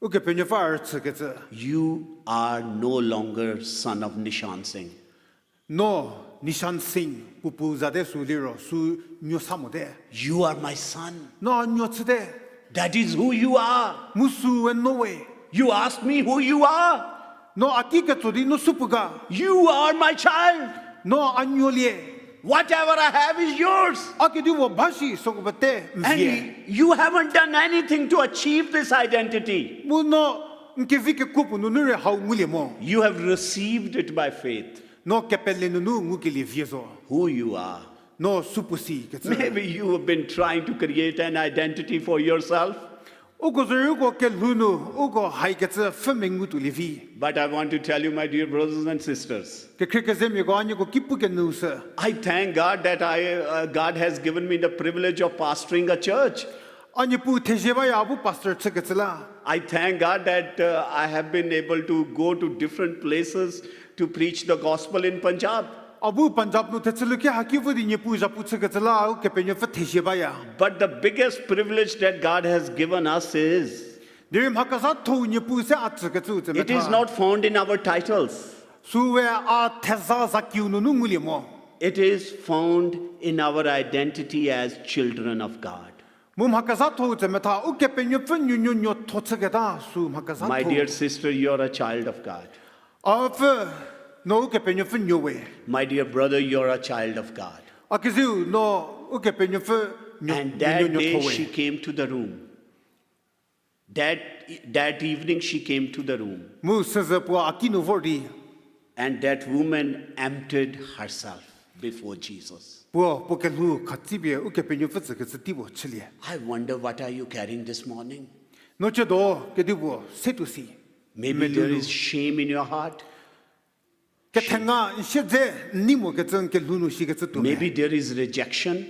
Ukepenuopfü a rüchükecü. You are no longer son of Nishan Singh. No Nishan Singh puo pu zate sü liro sü nuo sa mote. You are my son. No a nuo chüte. That is who you are. Mu süe no we. You ask me who you are. No a ki ketso di no supuo ga. You are my child. No a nuolie. Whatever I have is yours. A kedipuo ba shi süko pete n vie. And you haven't done anything to achieve this identity. Mu no n kevi kekuo puo nunu rei hau ngulie mo. You have received it by faith. No kepele nunu ngukelie vie zo. Who you are. No supuo sikecü. Maybe you have been trying to create an identity for yourself. Uko zorei uko kelhou nu uko haikecü pfhü mengu tuolie vi. But I want to tell you, my dear brothers and sisters, Kekhrie kezemiako, a nieko ki pu kenu sü. I thank God that I, uh, God has given me the privilege of pastoring a church. A Niepuu thezie baya a bu pastor chükecü la. I thank God that, uh, I have been able to go to different places to preach the gospel in Punjab. A bu Punjab nu thechülü ki haki vo di Niepuu zhapu chükecü la, Ukepenuopfü thezie baya. But the biggest privilege that God has given us is, Derei mha kezhatho-u Niepuu se a tsükecüu tse metha. It is not found in our titles. Süe a theza zakiu nunu ngulie mo. It is found in our identity as children of God. Mu mha kezhatho-u tse metha, Ukepenuopfü nuonuo nuotho chüketa sü mha kezhatho. My dear sister, you are a child of God. A pfü, no Ukepenuopfü nuo we. My dear brother, you are a child of God. A keziu, no Ukepenuopfü nuo, nuonuo nuotho we. And that day she came to the room. That, that evening she came to the room. Mu süzhü puo a ki nu vor di. And that woman emptied herself before Jesus. Puo, puo kelhou khatsipie Ukepenuopfü tsükecü tei puo chülie. I wonder, what are you carrying this morning? No chüdo kedipuo se tuo si. Maybe there is shame in your heart. Kethenga n siedze n nei mokecü n kelhou nu shikecü tuo me. Maybe there is rejection.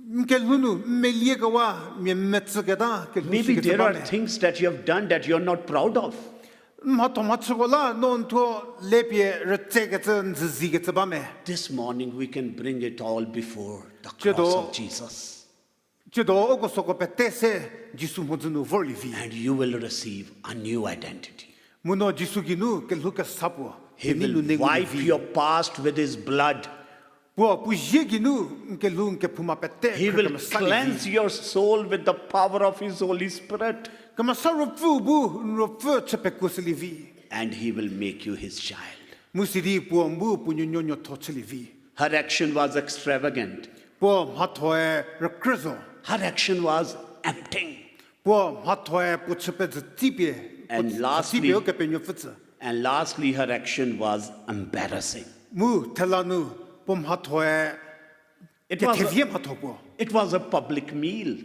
N kelhou nu n meliekewa mia metsüketa kelhou shikecü ba me. Maybe there are things that you have done that you are not proud of. Mhatho mhachüko la no n thuo lepie rütsekecü n züzikecü ba me. This morning we can bring it all before the cross of Jesus. Chüdo uko süko pete se Jisu mhodzü nu vorlie vi. And you will receive a new identity. Mu no Jisu geinu kelhou kesa puo. He will wipe your past with his blood. Puo, puo zie geinu n kelhou n kephouma pete khrü kemesa lie vi. He will cleanse your soul with the power of his Holy Spirit. Kemesa Ruopfü bu n ruopfü chü pekuoshülie vi. And he will make you his child. Mu sidi puo n bu puo nuonuo nuotho chülie vi. Her action was extravagant. Puo mhathoe rükrü zo. Her action was emptying. Puo mhathoe puo chü pezhü tsipie, puo tsipie Ukepenuopfü tsü. And lastly, her action was embarrassing. Mu thela nu puo mhathoe kethevie mhatho puo. It was a public meal.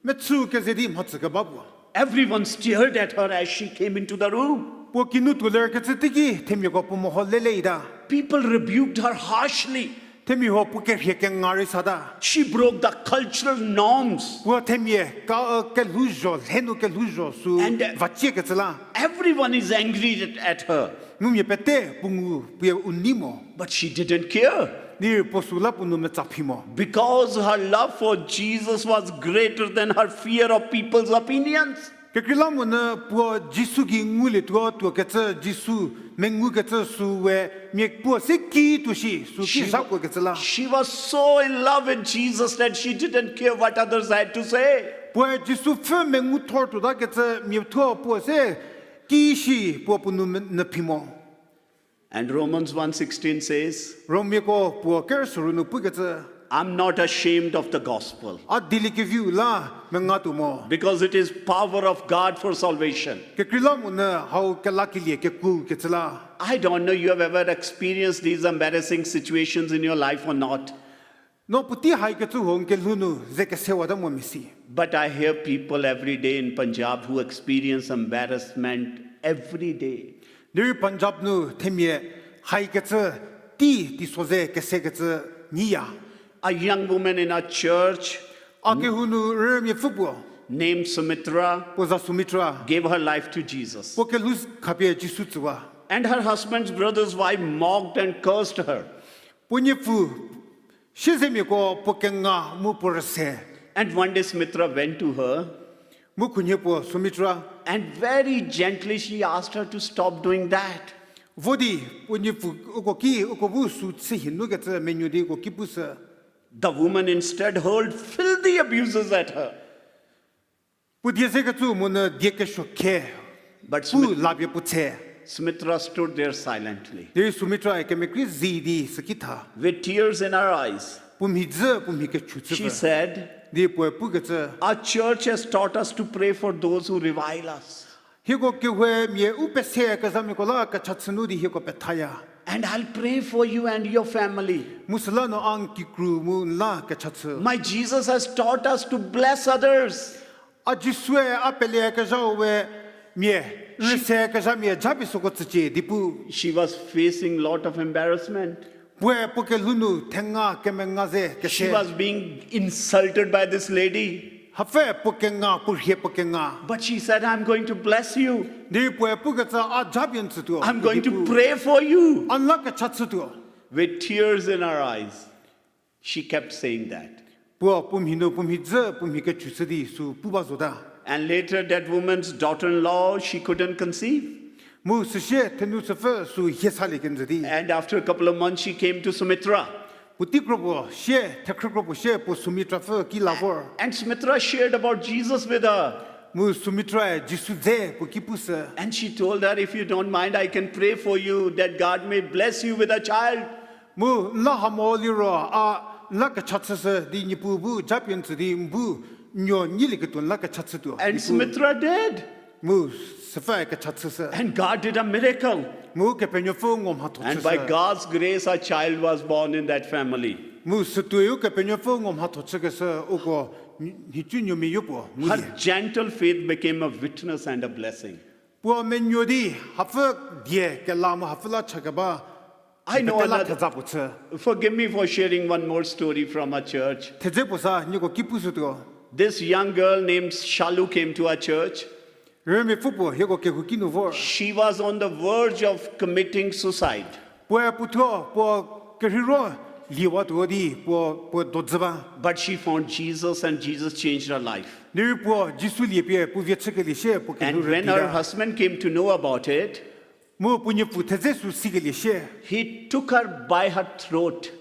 Mechü keze di mhatsü keba puo. Everyone stared at her as she came into the room. Puo kinu tuo lerkecü teiki themiako puo meho lele ita. People rebuked her harshly. Themia huo puo kerhie kenga rei sata. She broke the cultural norms. Puo themia ka, kelhouzho, lhenu kelhouzho sü vaciekecü la. Everyone is angry at, at her. Mu mia pete puo ngu puoe u nei mo. But she didn't care. Derei puo süla puo nou metsa phi mo. Because her love for Jesus was greater than her fear of people's opinions. Kekreilamonyü puo Jisu gei ngulietuo tuokecü, Jisu mengukecü süe mia puo se ki tuo shi, sü ki zhakuokecü la. She was so in love with Jesus that she didn't care what others had to say. Puoe Jisu pfü mengu thor tuotakecü mia thuo puo se ki shi puo puo nou me-, nyü phi mo. And Romans one sixteen says, Romiako puo kerü soru nu pukecü, I'm not ashamed of the gospel. A dieliekeviu la mengatuo mo. Because it is power of God for salvation. Kekreilamonyü hau kelakelie kekuokecü la. I don't know you have ever experienced these embarrassing situations in your life or not. No puotei haikecü huo n kelhou nu ze kesewata mo mesi. But I hear people every day in Punjab who experience embarrassment every day. Derei Punjab nu themia haikecü tei teiso ze kesekecü nyiya. A young woman in our church, A kehou nu rümiapfü puo, named Sumitra, puo za Sumitra, gave her life to Jesus. Puo kelhou khapie Jisu tsüwa. And her husband's brother's wife mocked and cursed her. Puo niepfu siezemiako puo kenga mu puo rüse. And one day Sumitra went to her. Mu khunhie puo Sumitra. And very gently she asked her to stop doing that. Vo di, puo niepfu uko ki, uko bu sü chü hie nu kecü menuo di uko ki pushü. The woman instead hurled filthy abuses at her. Puo die zekecü monyü die kesuo khe. But pu Sumit- lapie pu tse. Sumitra stood there silently. Derei Sumitra kemekhrie zi di süki tha. With tears in her eyes, puo mhi dzü, puo mhi kechu tsü she said, di puoe pukecü, our church has taught us to pray for those who revile us. Hieko kehou mia u pese kezhamiako la kecha chü nu di hieko pethaya. And I'll pray for you and your family. Mu süla no a n kikru mu n la kecha chü. My Jesus has taught us to bless others. A Jisue a peleyakezhau we mia, rüseyakezha mia japie süko tsücie di pu. She was facing lot of embarrassment. Puoe puo kelhou nu thenga kemenga ze kese. She was being insulted by this lady. Hapfü puo kenga, puo rhie puo kenga. But she said, I'm going to bless you. Di puoe pukecü a japie n tsütuo. I'm going to pray for you. A n la kecha chütuo. With tears in her eyes, she kept saying that. Puo, puo mhi nu, puo mhi dzü, puo mhi kechu chü di sü pu ba zota. And later, that woman's daughter-in-law, she couldn't conceive. Mu süsie thenu chüpfü sü hie salie kenjü di. And after a couple of months, she came to Sumitra. Puotei kro puo sie, thekhrü kro puo sie, puo Sumitra pfü ki la vor. And Sumitra shared about Jesus with her. Mu Sumitrae Jisu dze puo ki pushü. And she told her, if you don't mind, I can pray for you that God may bless you with a child. Mu n la ha mo liro a n la kecha chüshü di Niepuu bu japie n tsü di n bu n nuo nyilieketuo n la kecha chütuo. And Sumitra did. Mu süpfü kecha chüshü. And God did a miracle. Mu Kepenuopfü ngo mhatho chüshü. And by God's grace, a child was born in that family. Mu sütuoi Ukepenuopfü ngo mhatho chükeshü uko nhi-, nhicu nuomia yopuo ngulie. Her gentle faith became a witness and a blessing. Puo menuo di hapfü die kela mu hapfü la chakeba, I know another, theza puo chü. Forgive me for sharing one more story from our church. Thedze puo sa nieko ki pushütuo. This young girl named Shalu came to our church. Rümiapfü puo hieko kehou ki nu vor. She was on the verge of committing suicide. Puoe puothuo puo kerheiro liewatuo di puo, puo dodzü ba. But she found Jesus and Jesus changed her life. Derei puo Jisu lie pie puo vie chükelie sie puo kelhou rüdi ta. And when her husband came to know about it, mu puo niepfu thedze sü sikelie sie, he took her by her throat.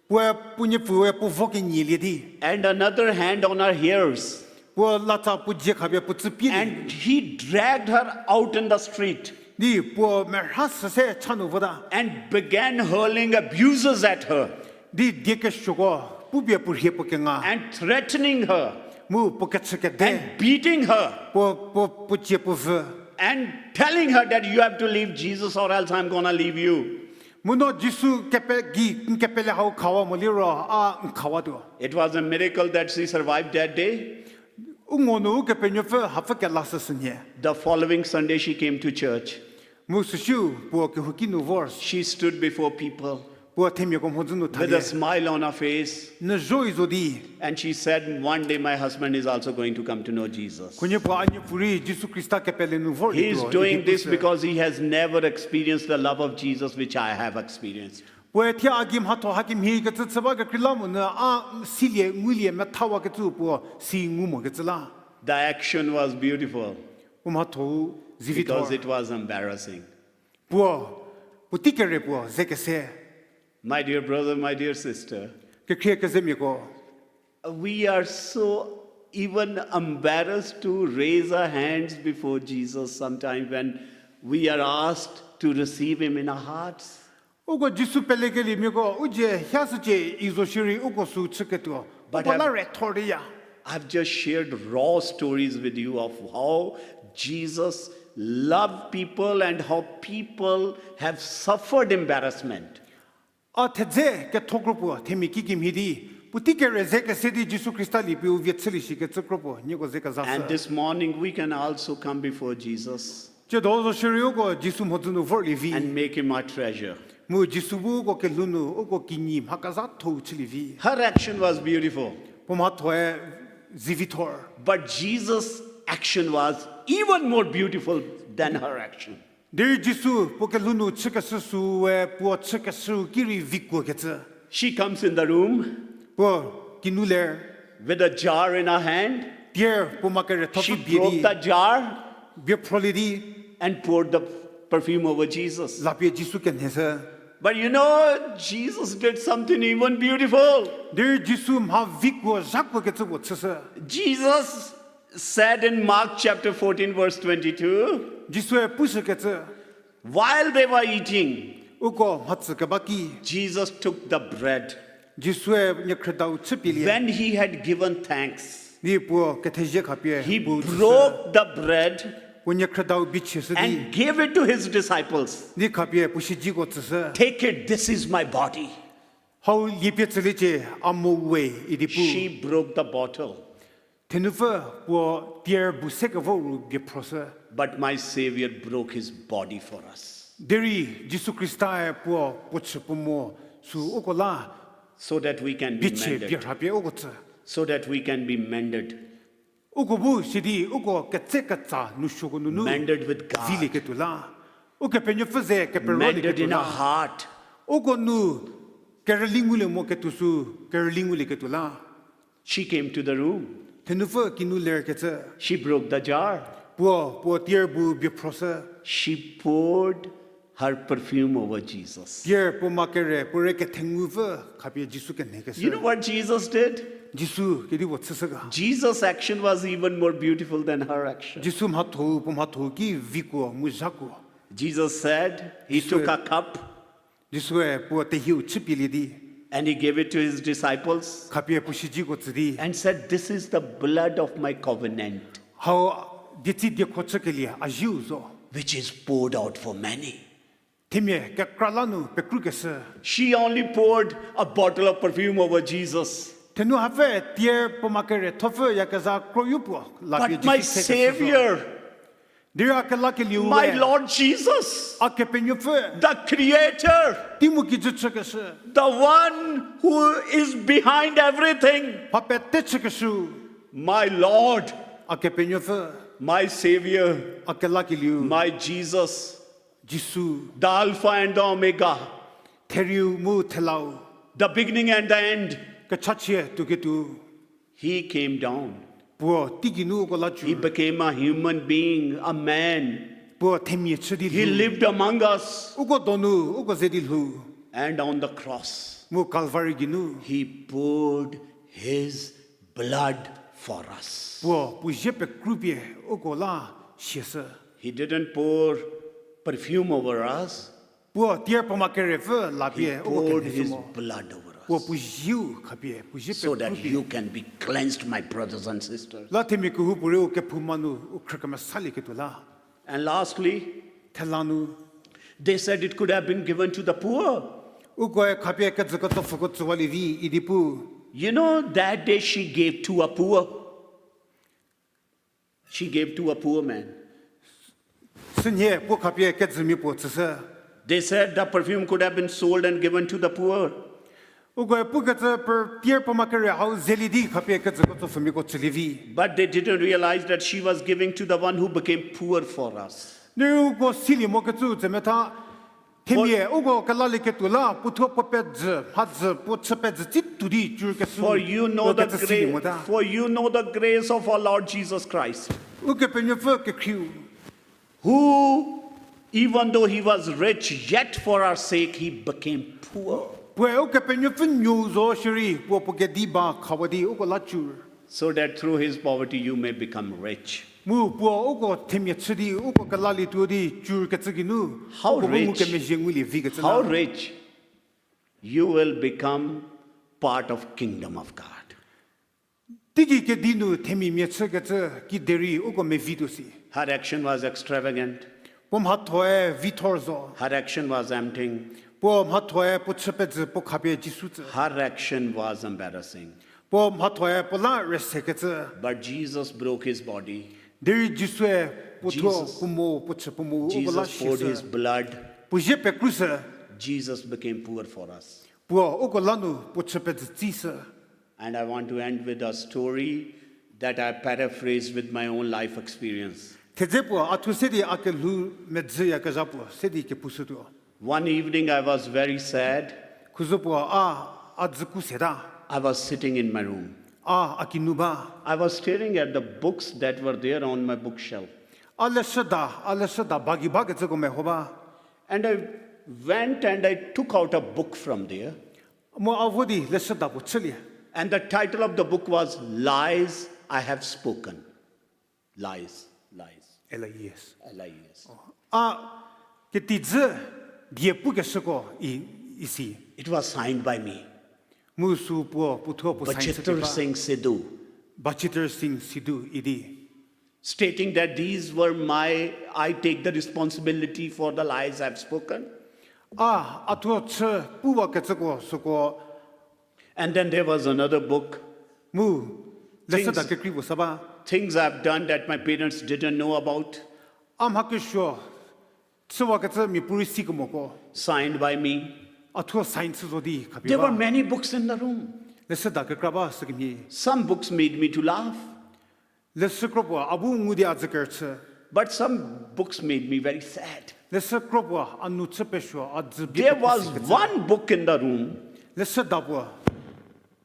Puoe puo niepfue puo vo kenyilie di. And another hand on her ears. Puo latsa puo dzie khapie puo tsü pie di. And he dragged her out in the street. Di puo merha süse cha nu vota. And began hurling abuses at her. Di die kesuoko pupie puo rhie puo kenga. And threatening her. Mu puo kechükede. And beating her. Puo, puo, puo cie puo vü. And telling her that you have to leave Jesus or else I'm gonna leave you. Mu no Jisu kepe gei n kepele hau khawa mo liro a n khawatuo. It was a miracle that she survived that day. U ngo nu Ukepenuopfü hapfü kela süsü nhie. The following Sunday she came to church. Mu süsiu puo kehou ki nu vor. She stood before people. Puo themiako mhodzü nu thalie. With a smile on her face. Nyü zhoi zo di. And she said, one day my husband is also going to come to know Jesus. Khunhie puo a niepfu rei Jisu Khrista kepele nu vorlietuo. He is doing this because he has never experienced the love of Jesus which I have experienced. Puoe thie a gei mhatho hakemhie kecü chü ba kekreilamonyü a silie ngulie methawakecü puo si ngu mokecü la. The action was beautiful. Puo mhatho-u zivithor. Because it was embarrassing. Puo, puotei kere puo ze kese. My dear brother, my dear sister, kekhrie kezemiako, we are so even embarrassed to raise our hands before Jesus sometimes when we are asked to receive him in our hearts. Uko Jisu pelekeliemiako u dzie hia shücie izo shierei uko sü chüketuo. But uko la re thor diya. I've just shared raw stories with you of how Jesus loved people and how people have suffered embarrassment. A thedze ketho kropuo themia kikemhie di puotei kere ze kese di Jisu Khrista liepie u vie chülie shikecü kropuo nieko ze kezashü. And this morning we can also come before Jesus. Tsiedo zo shierei uko Jisu mhodzü nu vorlie vi. And make him our treasure. Mu Jisu bu uko kelhou nu uko kinyi mha kezhatho-u chülie vi. Her action was beautiful. Puo mhathoe zivithor. But Jesus' action was even more beautiful than her action. Derei Jisu puo kelhou nu chükeshü süu we puo chükeshüu ki rei vikuokecü. She comes in the room Puo kinu ler. with a jar in her hand. Tier puo ma kere thopfü She bie broke di. the jar Bie phrolie di. and poured the perfume over Jesus. Lapie Jisu kenheshü. But you know, Jesus did something even beautiful. Derei Jisu mha vikuo zhakuokecü puo chüshü. Jesus said in Mark chapter fourteen, verse twenty-two, Jisue pushükecü, while they were eating, uko mhatsü keba ki, Jesus took the bread. Jisue niekhrüdau chüpielie. When he had given thanks, Di puo kethezie khapie he puo tsüshü. broke the bread Puo niekhrüdau bichie shü di. and gave it to his disciples. Di khapie puo siedziko tsüshü. Take it, this is my body. Hau liepie tsüliecie, a mo we idi pu. She broke the bottle. Thenupfü puo tier bu se kevo ru bie phroshü. But my Savior broke his body for us. Derei Jisu Khrista-e puo puo chü puo mo sü uko la So that we can be bichie bie mended. rhapie uko tsü. So that we can be mended. Uko bu sidi uko ketse ketsa nu suoko nunu Mended with God. vilieketuo la. Ukepenuopfü ze kepero Mended lieketuo in our la. heart. Uko nu kerüli ngulie mo ketuo sü kerüli ngulieketuo la. She came to the room. Thenupfü kinu lerkecü. She broke the jar. Puo puo tier bu bie phroshü. She poured her perfume over Jesus. Tier puo ma kere puo re kethengupfü khapie Jisu kenhekeshü. You know what Jesus did? Jisu kedipuo chüshü ga. Jesus' action was even more beautiful than her action. Jisu mhatho-u puo mhatho-u ki vikuo mu zhakuo. Jesus said, he Jisue took a cup Jisue puo tehieu chüpielie di. and he gave it to his disciples Khapie puo siedziko tsü di. and said, this is the blood of my covenant, Hau dietsi diekho chükelie a zieu zo. which is poured out for many. Themia kekra la nu pekrukeshü. She only poured a bottle of perfume over Jesus. Thenu hapfü tier puo ma kere thopfü yakezha kroyu puo lapie But my Jisu se keshü zo. Savior, Derei a kelakelieu my we. Lord Jesus, A Kepenuopfü. the Creator, Teimu kijü chükeshü. the one who is behind everything, Mha pete chükeshü. My Lord, A Kepenuopfü. my Savior, A kelakelieu. my Jesus, Jisu. The Alpha and the Omega, Therieu mu thelau. The beginning and the end. Kechachie tuoketuo. He came down. Puo teigei nu uko la cü. He became a human being, a man. Puo themia chü di lhou. He lived among us. Uko donu uko ze di lhou. And on the cross, Mu Calvary geinu. He poured his blood for us. Puo puo zie pekrupie uko la siashü. He didn't pour perfume over us. Puo tier puo ma kerepfü lapie uko kenheshü mo. He poured his blood over us. Puo puo zieu khapie puo zie pekrupie. So that you can be cleansed, my brothers and sisters. La themia kehoupuorei u kephouma nu u khrükemesalieketuo la. And lastly, Thela nu. They said it could have been given to the poor. Ukoe khapie kejü ketsopfüko tsüwalie vi idi pu. You know, that day she gave to a poor. She gave to a poor man. Sünhie puo khapie kejümia puo tsüshü. They said the perfume could have been sold and given to the poor. Ukoe pukecü per tier puo ma kere hau zelie di khapie kejü ketsopfümiako tsülie vi. But they didn't realize that she was giving to the one who became poor for us. Derei uko silie mokecü tsemetha, themia uko kelalieketuo la puothuo puo pejü mhadzü puo chü pejü tsituo di cürkeshü. For you know the grace, for you know the grace of our Lord Jesus Christ. Ukepenuopfü kekhrieu. Who, even though he was rich, yet for our sake he became poor. Puoe Ukepenuopfü nuou zo shierei puo puo kedi ba khawa di uko la cür. So that through his poverty you may become rich. Mu puo uko themia chü di uko kelalietuo di cürkecü geinu, uko bu ngukemezhie ngulie vikecü la. How rich? You will become part of kingdom of God. Teigei kedi nu themia mia chükecü kiderei uko mevituo si. Her action was extravagant. Puo mhathoe vithor zo. Her action was emptying. Puo mhathoe puo chü pejü puo khapie Jisu tsü. Her action was embarrassing. Puo mhathoe puo la rüsekecü. But Jesus broke his body. Derei Jisue puothuo puo mo puo chü puo mo uko la shieshü. Puo zie pekrushü. Jesus became poor for us. Puo uko la nu puo chü pejü tsishü. And I want to end with a story. that I paraphrase with my own life experience. Thedze puo a thu se di a kelhou medzüyakezha puo se di kepushütuo. One evening I was very sad. Khuzü puo a, a dzüku seta. I was sitting in my room. A, a kinu ba. I was staring at the books that were there on my bookshelf. A leshüda, a leshüda ba gei bakecüko meho ba. And I went and I took out a book from there. Mu a vo di leshüda puo chülie. And the title of the book was Lies I Have Spoken. Lies, lies. L I E S. L I E S. A ketizü die pukeshüko i, isi. It was signed by me. Mu sü puo, puothuo puo sign chü keba. Bachither Singh Sidhu. Bachither Singh Sidhu idi. Stating that these were my, I take the responsibility for the lies I've spoken. A, a thuo chü puwakecüko süko. And then there was another book. Mu, leshüda kekrei puo sa ba. Things I've done that my parents didn't know about. A mha kesuo, chüwakecü miapuorei si kemoko. Signed by me. A thuo sign chü zo di khapie ba. There were many books in the room. Leshüda kekra ba sükemhie. Some books made me to laugh. Leshü kro puo a bu ngu di a dzü kerüchü. But some books made me very sad. Leshü kro puo a nu chü pesuo a dzü bie pekesi kecü. There was one book in the room. Leshüda puo.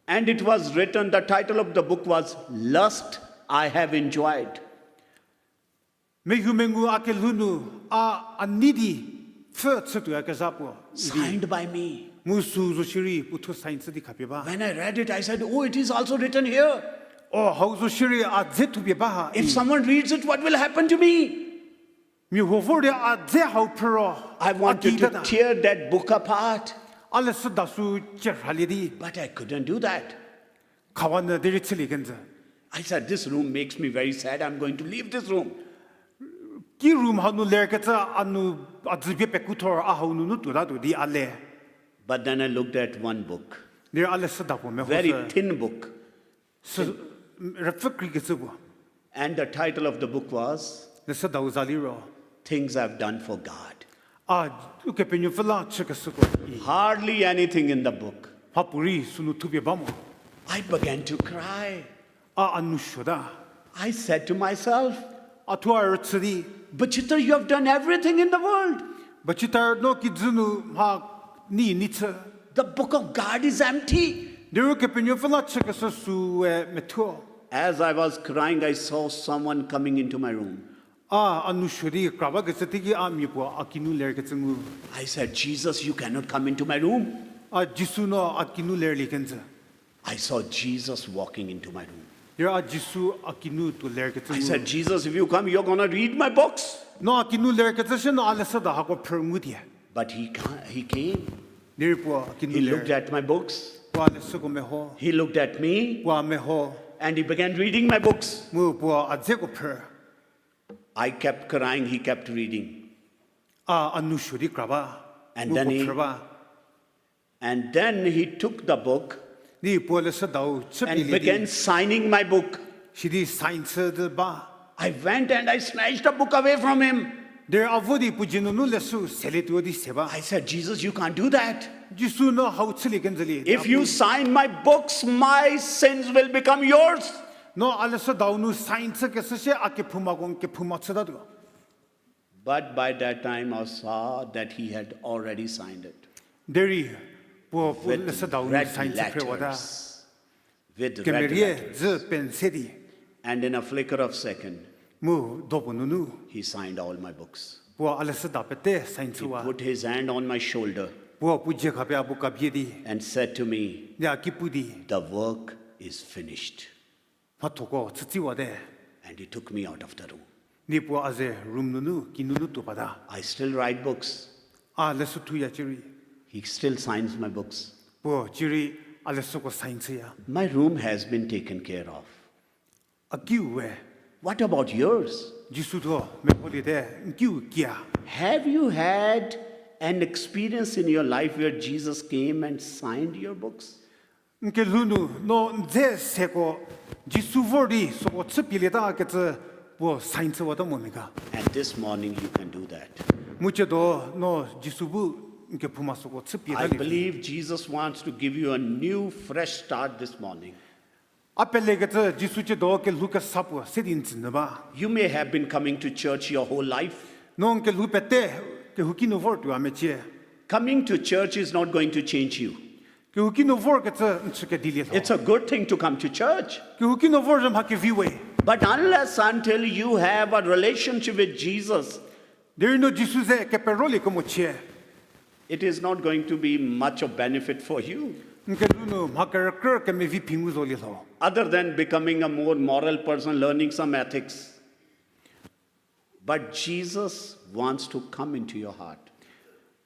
And it was written, the title of the book was Lust I Have Enjoyed. Mehoumengu a kelhou nu a, a nei di pfhü chütuoyakezha puo idi. Signed by me. Mu sü zo shierei puothuo sign chü di khapie ba. When I read it, I said, Oh, it is also written here. O, hau zo shierei a dze thupie ba ha. If someone reads it, what will happen to me? Mia huo vor di a dze hau phrü ro, I wanted to tear that book apart. A leshüda sü cie rhalie di. But I couldn't do that. Khawa nyü derei chülie kenjü. I said, This room makes me very sad. I'm going to leave this room. Ki room hau nu lerkecü a nu a dzü bie pekuthor a hau nunu tuotatuo di a le. But then I looked at one book. Derei a leshüda puo meho sü. Very thin book. Sü, rüpfü kreikecü puo. And the title of the book was Leshüdau za liro Things I've Done for God. A, Ukepenuopfü la chükeshüko. Hardly anything in the book. Mhapuorei sünu thupie ba mo. I began to cry. A, a nu suota. I said to myself, A thuo a rüchü di, Bachitha, you have done everything in the world. Bachitha, no kijü nu mha nei nei chü. The book of God is empty. Derei Ukepenuopfü la chükeshü süe methuo. As I was crying, I saw someone coming into my room. A, a nu suo di kra bakecü teiki a mia puo a kinu lerkecü ngu. I said, Jesus, you cannot come into my room. A, Jisu, no a kinu lerlie kenjü. I saw Jesus walking into my room. Derei a Jisu a kinu tuo lerkecü ngu. I said, Jesus, if you come, you're gonna read my books. No a kinu lerkecü shie no a leshüda hako phrü ngutie. But he, ca- he came. Derei puo a kinu ler. He looked at my books. Puo a leshüko meho. He looked at me. Puo a meho. And he began reading my books. Mu puo a dzeko phrü. I kept crying, he kept reading. A, a nu suo di kra ba. And then he, mu puo phrü ba. And then he took the book. Di puo leshüdau chüpie lie di. And began signing my book. Sidi sign chü di ba. I went and I snatched the book away from him. Derei a vo di puo dzie nunu leshü selietuo di se ba. I said, Jesus, you can't do that. Jisu, no hau chülie kenjülie. If you sign my books, my sins will become yours. No a leshüdau nu sign chükeshü shie a kephoumako n kephouma chütatuo. But by that time I saw that he had already signed it. Derei puo, puo leshüdau nu sign chü phrewata. With red letters. Kemerie dzü pen se di. And in a flicker of second, mu dopuo nunu he signed all my books. Puo a leshüda pete sign chüwa. He put his hand on my shoulder. Puo puo dzie khapie a bu kabie di. And said to me, di a ki pu di, the work is finished. Mhathoko chütsiwate. And he took me out of the room. Di puo a ze room nunu, kinunu tuo bata. I still write books. A leshü thuya cierei. He still signs my books. Puo cierei a leshüko sign chüya. My room has been taken care of. A kiu we. What about yours? Jisu thuo meholie te, n kiu kia. Have you had an experience in your life where Jesus came and signed your books? N kelhou nu no n dze seko Jisu vor di süko chüpielieta kecü puo sign chüwata mo mia ga? And this morning you can do that. Mu ciedo no Jisu bu n kephouma süko chüpieta. I believe Jesus wants to give you a new, fresh start this morning. A pelekecü Jisu ciedo kelhou kesa puo se di n tsü nyü ba. You may have been coming to church your whole life. No n kelhou pete kehouki nu vor tuo a mecie. Coming to church is not going to change you. Kehouki nu vorkecü n chü kedilie lho. It's a good thing to come to church. Kehouki nu vor zhü mha kevi we. But unless until you have a relationship with Jesus, Derei no Jisu ze keperoliekemo chie, it is not going to be much of benefit for you. N kelhou nu mha kerükrü kemevi phi ngu zolie lho. Other than becoming a more moral person, learning some ethics. But Jesus wants to come into your heart.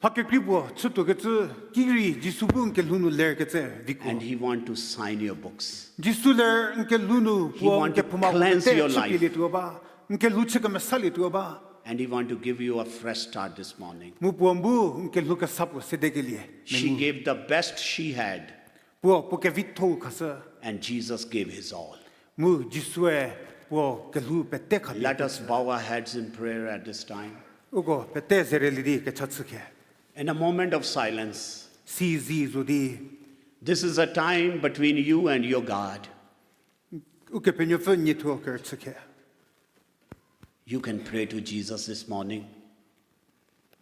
Mha kekrei puo chütuokecü ki rei Jisu bu n kelhou nu lerkecü vikuo. And he want to sign your books. Jisu ler n kelhou nu puo n kephoumako pete chüpielietuo ba, n kelhou chü kemesalietuo ba. And he want to give you a fresh start this morning. Mu puo n bu n kelhou kesa puo sedekelie. She gave the best she had. Puo puo kevitho-u khashü. And Jesus gave his all. Mu Jisue puo kelhou pete khapie. Let us bow our heads in prayer at this time. Uko pete zerelie di kecha chü khe. In a moment of silence, sizi zo di. This is a time between you and your God. Ukepenuopfü nie thuo kerüchü khe. You can pray to Jesus this morning.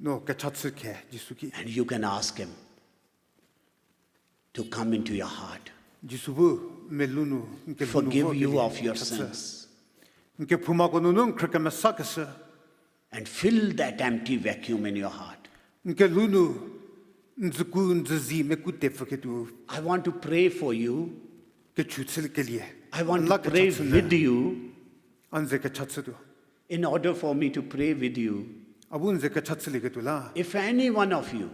No kecha chü khe Jisu ki. And you can ask him to come into your heart. Jisu bu melou nu n kelhou nu vorkelie kecha chü. Forgive you of your sins. N kephoumako nunu n khrü kemesakeshü. And fill that empty vacuum in your heart. N kelhou nu n dzüku n dzüzi meku tepfüketuo. I want to pray for you. Kechu chükelie. I want to pray with you. A n ze kecha chütuo. In order for me to pray with you, a bu n ze kecha chülieketuo la. If any one of you,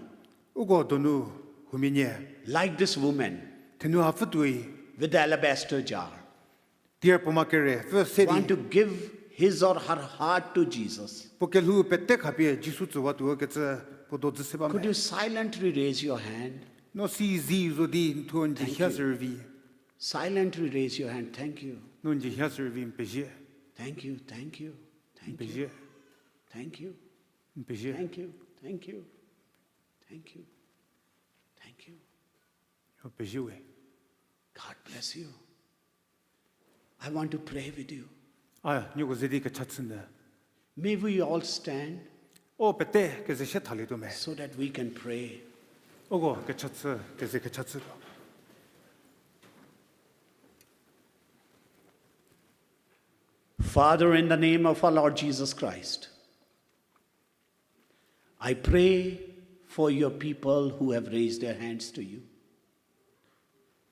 uko donu huomia nie, like this woman, thenu hapfü tuoi, with the alabaster jar, tier puoma kere pfü se di, want to give his or her heart to Jesus, puo kelhou pete khapie Jisu tsüwatuo kecü puo do dzü se ba me. Could you silently raise your hand? No sizi zo di n thuo n jihia sürüvi. Silently raise your hand. Thank you. No n jihia sürüvi n pezie. Thank you, thank you, thank you. N pezie. Thank you. N pezie. Thank you, thank you, thank you, thank you. N pezie we. God bless you. I want to pray with you. A, nieko ze di kecha chü nyü. May we all stand? O pete keze sie thalietuo me. So that we can pray. Uko kecha chü, keze kecha chütuo. Father, in the name of our Lord Jesus Christ, I pray for your people who have raised their hands to you,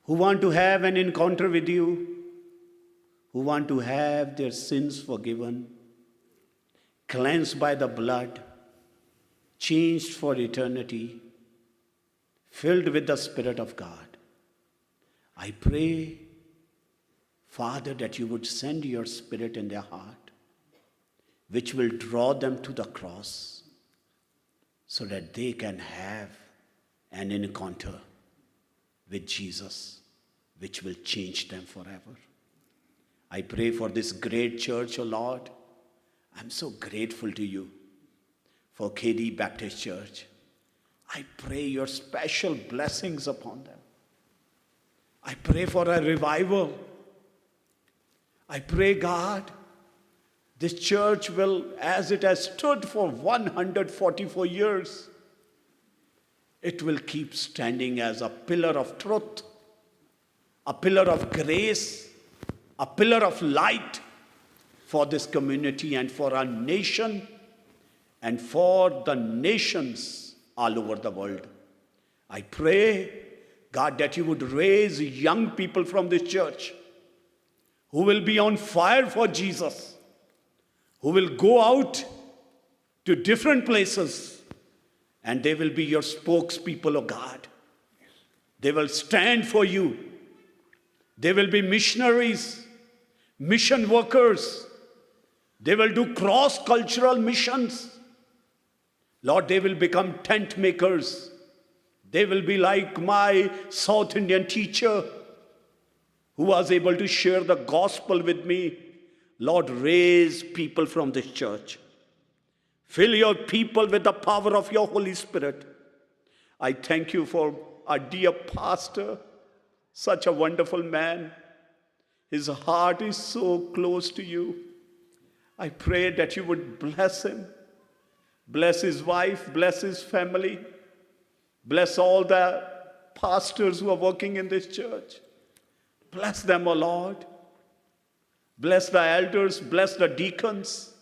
who want to have an encounter with you, who want to have their sins forgiven, cleansed by the blood, changed for eternity, filled with the Spirit of God. I pray, Father, that you would send your Spirit in their heart, which will draw them to the cross, so that they can have an encounter with Jesus, which will change them forever. I pray for this great church, O Lord. I'm so grateful to you for Khedi Baptist Church. I pray your special blessings upon them. I pray for a revival. I pray, God, this church will, as it has stood for one hundred forty-four years, it will keep standing as a pillar of truth, a pillar of grace, a pillar of light for this community and for our nation and for the nations all over the world. I pray, God, that you would raise young people from this church who will be on fire for Jesus, who will go out to different places, and they will be your spokespeople, O God. They will stand for you. They will be missionaries, mission workers. They will do cross-cultural missions. Lord, they will become tent makers. They will be like my South Indian teacher who was able to share the gospel with me. Lord, raise people from this church. Fill your people with the power of your Holy Spirit. I thank you for our dear pastor, such a wonderful man. His heart is so close to you. I pray that you would bless him, bless his wife, bless his family, bless all the pastors who are working in this church. Bless them, O Lord. Bless the elders, bless the deacons,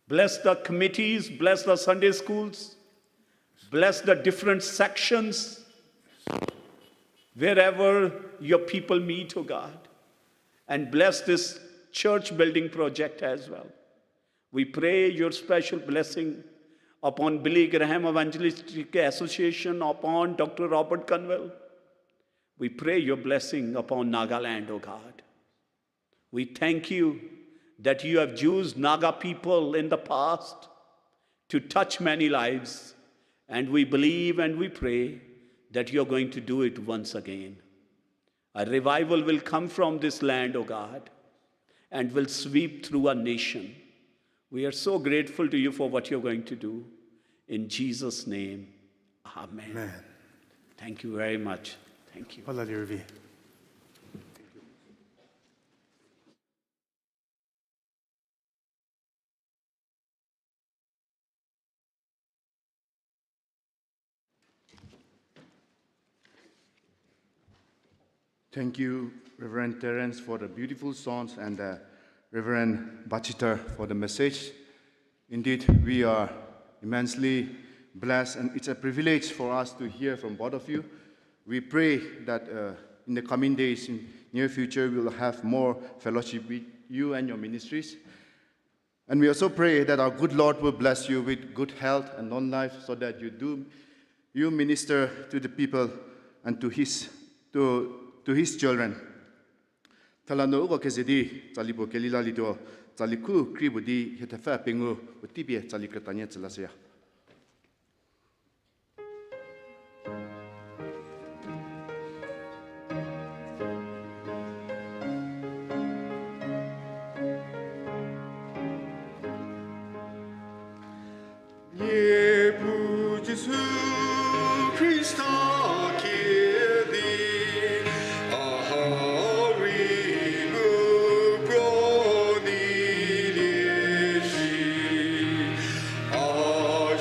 bless the committees, bless the Sunday schools, bless the different sections, wherever your people meet, O God, and bless this church building project as well. We pray your special blessing upon Billy Graham Evangelistic Association, upon Doctor Robert Conwell. We pray your blessing upon Nagaland, O God. We thank you that you have used Naga people in the past to touch many lives, and we believe and we pray that you are going to do it once again. A revival will come from this land, O God, and will sweep through our nation. We are so grateful to you for what you're going to do. In Jesus' name, amen. Amen. Thank you very much. Thank you. Hallelujah. Thank you, Reverend Terence, for the beautiful songs, and, uh, Reverend Bachiter for the message. Indeed, we are immensely blessed, and it's a privilege for us to hear from both of you. We pray that, uh, in the coming days, in near future, we will have more fellowship with you and your ministries. And we also pray that our good Lord will bless you with good health and long life, so that you do, you minister to the people and to his, to, to his children. Thela nu uko keze di tsali puo kelilalietuo, tsali khu kri puo di hie thepfü pengou puotei pie tsali krütanie tsülashüya. Niepuu Jisu Khrista kedi, a ha rei nu puo di lie shi, a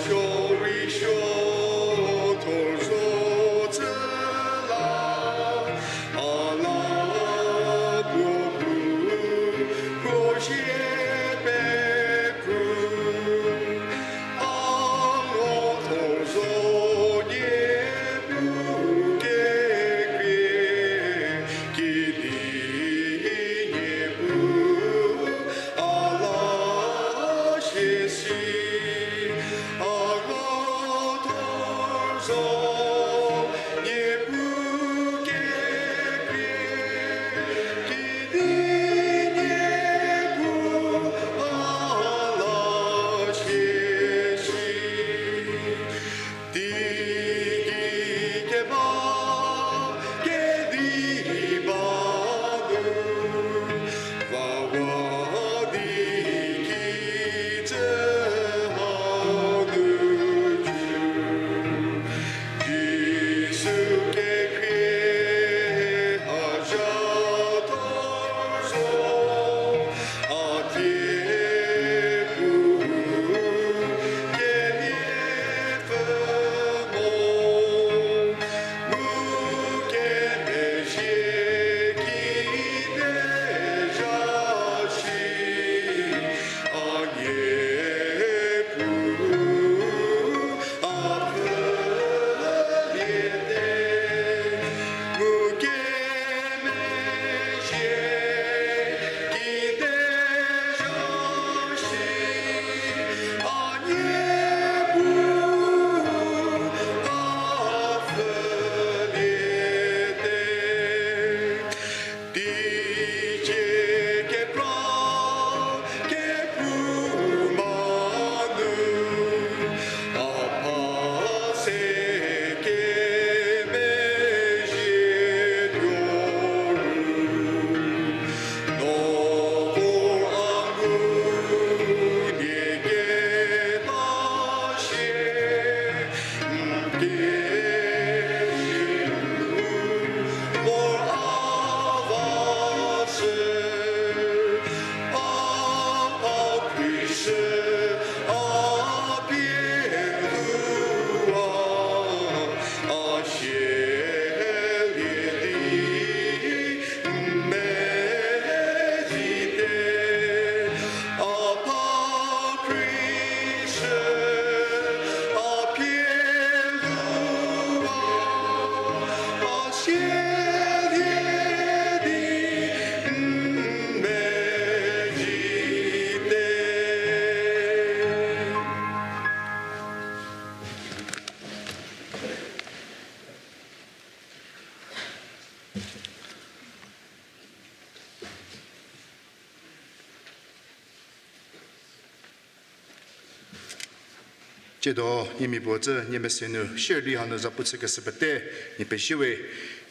Tsiedo, nie mia puo tsü, nie mese nu, share di hanu zapu chükeshü pete, nie pezie we,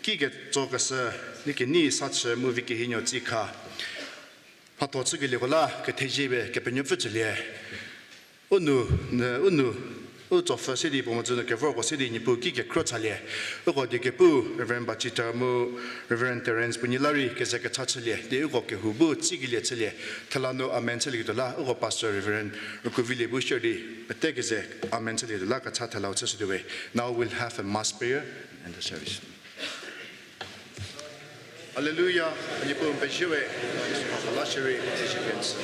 ki ketsokeshü, nie kenei sa chü mu vi kehienuo tsi kha. Mhatho chükelieko la, kethezie pie, Kepenuopfü tsülie. U nu, n-, u nu, u tsopfü se di puo mhodzü nu kevorko se di Niepuu ki kekhro chalie. Uko die kepu, Reverend Bachita mu, Reverend Terence puo nyi la rei keze kecha chülie. Di uko kehou bu tsikelie chülie. Thela nu amen chülieketuo la, uko Pastor Reverend Rükuvilie bu share di, pete keze amen chülieketuo la, kecha thelau chüshütuo we. Now we'll have a mass prayer and the service. Hallelujah. Niepuu n pezie we, Jisu mha la shierei, kethezie pie n tsü.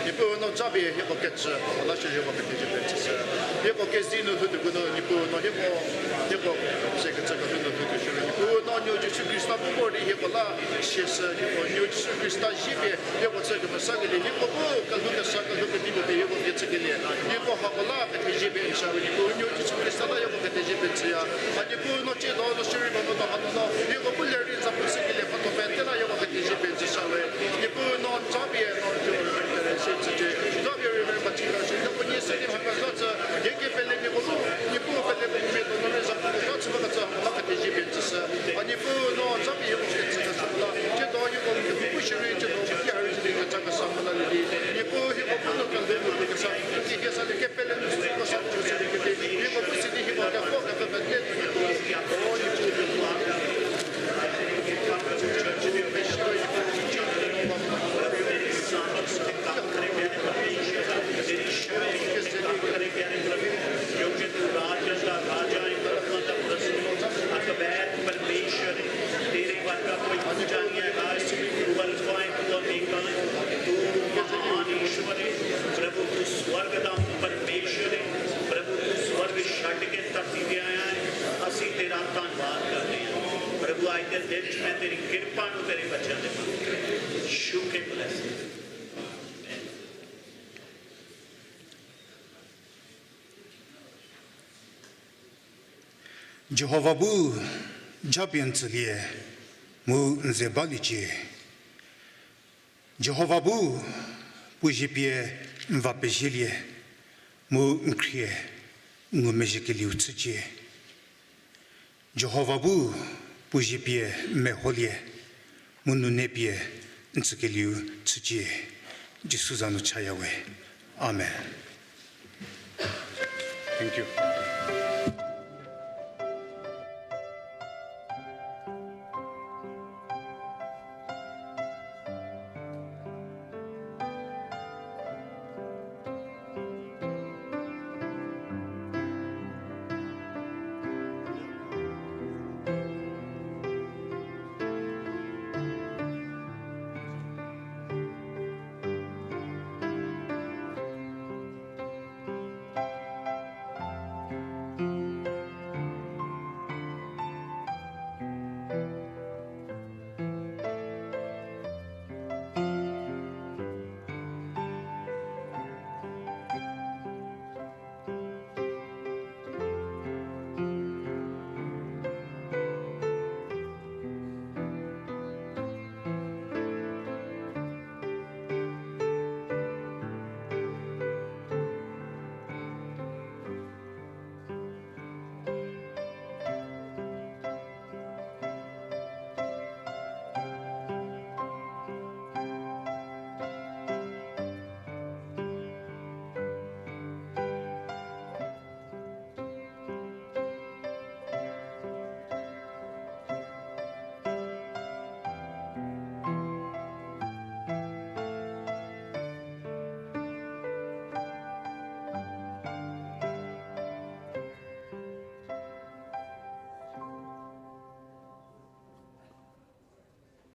Niepuu no japie hieko kecü, mha la shierei hieko kethezie pie n tsüshü. Hieko kezi nu lhoutuo bu nu, Niepuu no hieko, hieko, se kecü kelhou nu lhoutuo shierei. Niepuu no nuo Jisu Khrista bu vor di hieko la siashü, hieko nuo Jisu Khrista zie pie, hieko chü kemesa kelie, hieko bu kelhou kesa kelhou kedipuo pie hieko vie chükelie. Hieko hako la kethezie pie n tsü we, Niepuu nuo Jisu Khrista la hieko kethezie pie n tsüya. A Niepuu no tsiedo no shierei ba mu no hanu no, hieko bu lerei zapu chükelie mhatho pete la hieko kethezie pie n tsüshü we. Niepuu no japie no tuo se tsücie. Japie rei mepachika shi, hieko nie se di mha kezha tsü, hie kepelemiako bu, Niepuu pelemiako mia tuo nu rei zapu kezha chü bakecü hako la kethezie pie n tsüshü. A Niepuu no japie hieko kecü kesa la, tsiedo hieko kehou bu shierei, tsiedo ki ha rei di kecha kesa la lie di. Niepuu hieko bu no kelhou nu kesa, ki hie sa lie kepele nu süko sa nu sülie kedi, hieko bu si di hieko keko kepele nu Niepuu. O Niepuu, तेरे वर्गा कोई पूजा नहीं है, आज से भी तू अल्फा है, तू ओमेगा है, तू महान ईश्वर है। प्रभु, तू स्वर्ग का परमेश्वर है। प्रभु, तू स्वर्ग छड्ड के धरती पे आया है। ਅਸੀਂ ਤੇਰਾ ਧੰਨਵਾਦ ਕਰਦੇ ਹਾਂ। प्रभु, आज के दिन में तेरी कृपा ਨੂੰ तेरे ਬੱਚਿਆਂ ਤੇ ਮੰਗਦੇ ਹਾਂ। ਸ਼ੁਕਰ ਹੈ। Jihova bu japie n tsülie, mu n ze baliecie. Jihova bu puo zie pie n va pezielie, mu n khrie ngumezhiekelieu chücie. Jihova bu puo zie pie n meholie, mu nune pie n tsükelieu chücie. Jisu za nu chaya we. Amen. Thank you.